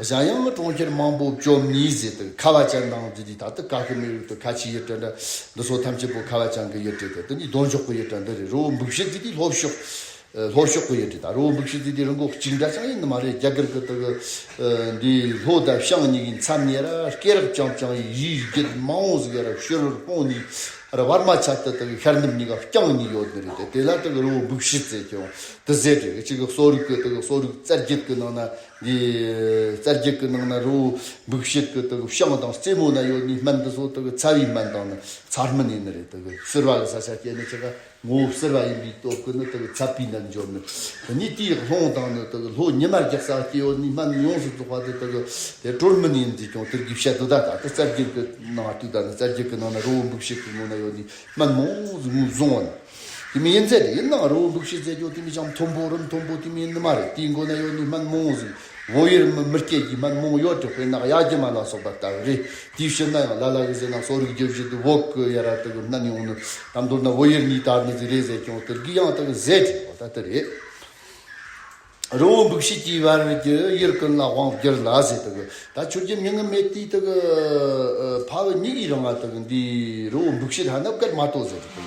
གཞན་ཡང་གྲོང་ཁྱེར་མང་པོ་བཅོམ་ནས་ཟེར་དུ་ཁ་བ་ཅན་དང་འདི་དེ་ད་དུ་ཀ་ཁི་མེ་རུ་དུ་ཁ་ཆེའི་ཡུལ་གྲུ་འདྲ་འདི་ཚོ་ཐམས་ཅད་པོ་ཁ་བ་ཅན་གི་ཡུལ་གྲུ་དེ་དུ་ནི་ལྡོང་ཕྱོགས་གི་ཡུལ་གྲུ་འདི་རེད། རི་བོ་འབིགས་བྱེད་དེ་དེ་ལྷོ་ཕྱོགས། ལྷོ་ཕྱོགས་གི་ཡུལ་གྲུ་ད་རི་བོ་འབིགས་བྱེད་དེ་དེ་རི་མགོ་གཅིག་འདྲ་ཅང་ཡིན་ནི་མ་རེད། རྒྱ་གར་གི་དུ་གི་འདི་ལྷོ་དང་བྱང་གཉིས་ཀྱི་མཚམས་ནས་ར་སྐེ་རགས་རྐྱང་རྐྱང་ཡི་ཡི་རྒྱུད་མང་བོ་ཟིག་ར་ཤུར་སྤུངས་ནས་ར་བར་མ་ཆད་དུ་དུ་གི་ཤར་ནུབ་གཉིས་ཀ་རྐྱང་གཉིས་ཡོད་ནི་རེད། དེ་དེ་ལ་དུ་གི་རི་བོ་འབིགས་བྱེད་ཟེར་ཀྱང་དུ་ཟེར་རེད། གཅིག་གི་གསོ་རིག་གི་དུ་གི་གསོ་རིག་རྩ་རྒྱུད་གི་ནང་ན་འདི་རྩ་རྒྱུད་གི་ནང་ན་རི་བོ་འབིགས་བྱེད་གི་དུ་གི་བྱང་དང་རྩེ་མོ་ན་ཡོད་ནི་སྨན་དུ་ཚོ་དུ་གི་ཚ་བའི་སྨན་དང་ནི་ཚ་སྨན་ཡིན་ནི་རེད། དུ་གི་གསེར་བ་གི་ས་ཆ་སྐྱེ་ནི་ཆ་ག་ངོ་བོ་གསེར་བ་ཡིན་པའི་སྟོབས་ཀྱིས་ནི་དེ་གི་ཚད་པའི་ནད་འཇོམས་ནི། དེ་ནས་དེའི་རླུང་དང་ནི་དེ་གི་ལྷོ་ཉི་མ་རྒྱག་ས་སྐྱེ་ཡོད་ནི་སྨན་ཡོངས་སུ་རྫོགས་པ་དེ་དེ་གི་དེ་གྲོལ་མི་ནི་ཡིན་ཟེར་ཀྱང་དེ་གི་བཤད་དུ་ད་ད་དེ་རྩ་རྒྱུད་ཀྱི་ནང་དུ་ད་ནི་རྩ་རྒྱུད་ཀྱི་ནང་ན་རི་བོ་འབིགས་བྱེད་ཀྱི་ངོ་ན་ཡོད་ནི་སྨན་མང་ཟིག་ངོས་བཟུང་བ་ནི། དེ་མི་ཡིན་ཚད་དེ་ཡིན་ནའང་རི་བོ་འབིགས་བྱེད་ཟེར་ཀྱང་དེ་མི་ཅང་མཐོན་པོ་རི་མཐོན་པོ་དེ་མི་ཡིན་ནི་མ་རེད། དེའི་མགོ་ན་ཡོད་ནི་སྨན་མང་ཟིག་བོད་ཡུལ་མི་མི་སྐྱེ་གི་སྨན་མང་ཡོད་དེ་དཔེར་ན་གཡའ་རྒྱུ་མ་ལ་སོགས་པ་ལྟ་བུ་རེད། དེའི་ཕྱིར་ན་ཡང་ལ་ལ་གི་ཟེར་ན་གསོ་རིག་རྒྱུད་བཞི་དུ་བོད་ཀྱི་ཡ་ར་དེ་གི་སྨན་ཡོང་ནི་ད་མདོར་ན་བོད་ཡུལ་གཉིས་དར་ནི་ཟིག་རེད་ཟེར་ཀྱང་དེ་གི་ཡང་དེ་གི་ཟེར་བྲིས་པ་ད་དེ་རེད། རི་བོ་འབིགས་བྱེད་ཀྱི་བར་གྱི་ཡུལ་ཀུན་ལ་དབང་བསྒྱུར་ལ་ཟེར་དེ་གི་ད་ཆོས་རྒྱལ་མྱ་ངན་མེད་དེ་དེ་གི་ཕ་བུ་གཉིས་ཀྱི་རིང་ང་དེ་གི་འདི་རི་བོ་འབིགས་བྱེད་ཧ་ན་བཀར་མ་གཏོགས་ཟེར་དེ་གི་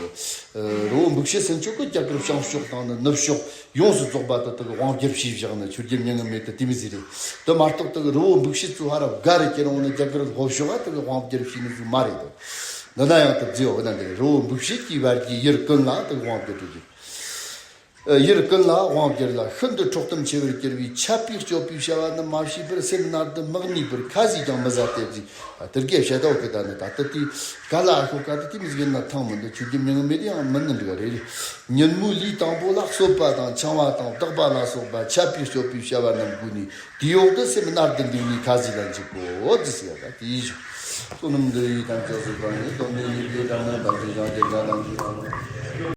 རི་བོ་འབིགས་བྱེད་ཟེར་ཆོག་གི་རྒྱ་གར་བྱང་ཕྱོགས་དང་ནི་ནུབ་ཕྱོགས། ཡོངས་སུ་རྫོགས་པ་དེ་དག་དབང་བསྒྱུར་བྱས་བཞག་ནི་ཆོས་རྒྱལ་མྱ་ངན་མེད་དེ་དེ་མི་ཟིག་རེད། དེ་མ་གཏོགས་དེ་རི་བོ་འབིགས་བྱེད་ཚོ་ཧ་ར་བགའ་རུ་ཁྱེར་འོང་ནི་རྒྱ་གར་ལྷོ་ཕྱོགས་ཧ་དེ་དབང་བསྒྱུར་བྱས་ནི་ཟིག་མ་རེད་དོ། འདི་ན་ཡང་དེ་རྫི་བ་ན་འདི་རི་བོ་འབིགས་བྱེད་ཀྱི་བར་གྱི་ཡུལ་ཀུན་ལ་དེ་དབང་བསྒྱུར་རྒྱུ། ཡུལ་ཀུན་ལ་དབང་བསྒྱུར་ལ་ཤིན་ཏུ་འཕྲོག་དམ་ཆེ་བར་གྱུར་པའི་ཆད་པས་གཅོད་པའི་བྱ་བ་རྣམས་མ་བྱས་པར་སེམས་ནར་དུ་མི་གནས་པར་ཁ་ཟས་ཀྱང་མི་ཟ་སྟེ་བརྫིས། དེར་གེ་བྱ་དོ་གི་ད་ནི་ད་ལྟ་དེ་ག་ལ་ཨ་ཤོ་ག་ད་དེ་མི་ཟིག་ན་ཐང་མི་འདུག་ཆོས་རྒྱལ་མྱ་ངན་མེད་དེ་ཡང་མི་ནི་འདྲ་རེད། ཉིན་མོའི་ལུས་དང་པོ་ལ་གསོད་པ་དང་འཆང་བ་དང་བདག་པ་ལ་སོགས་པ་ཆད་པས་གཅོད་པའི་བྱ་བ་རྣམས་དགོས་ནས་དེའི་འོག་ཏུ་སེམས་ནར་དུ་འདུག་ནས་ཁ་ཟས་ལ་འཇུག་གོ་ཟེར་ཡ་ད་དེའི་བཞིན། བསོད་ནམས་འདི་ཡིས་ཐམས་ཅད་གཟིགས་པ་ཉིད། ཐོབ་ནས་ཉེས་པའི་དགྲ་རྣམས་ཕམ་བྱས་ཤིང་། སྐྱེ་རྒ་དང་འཆི་བ་ལ།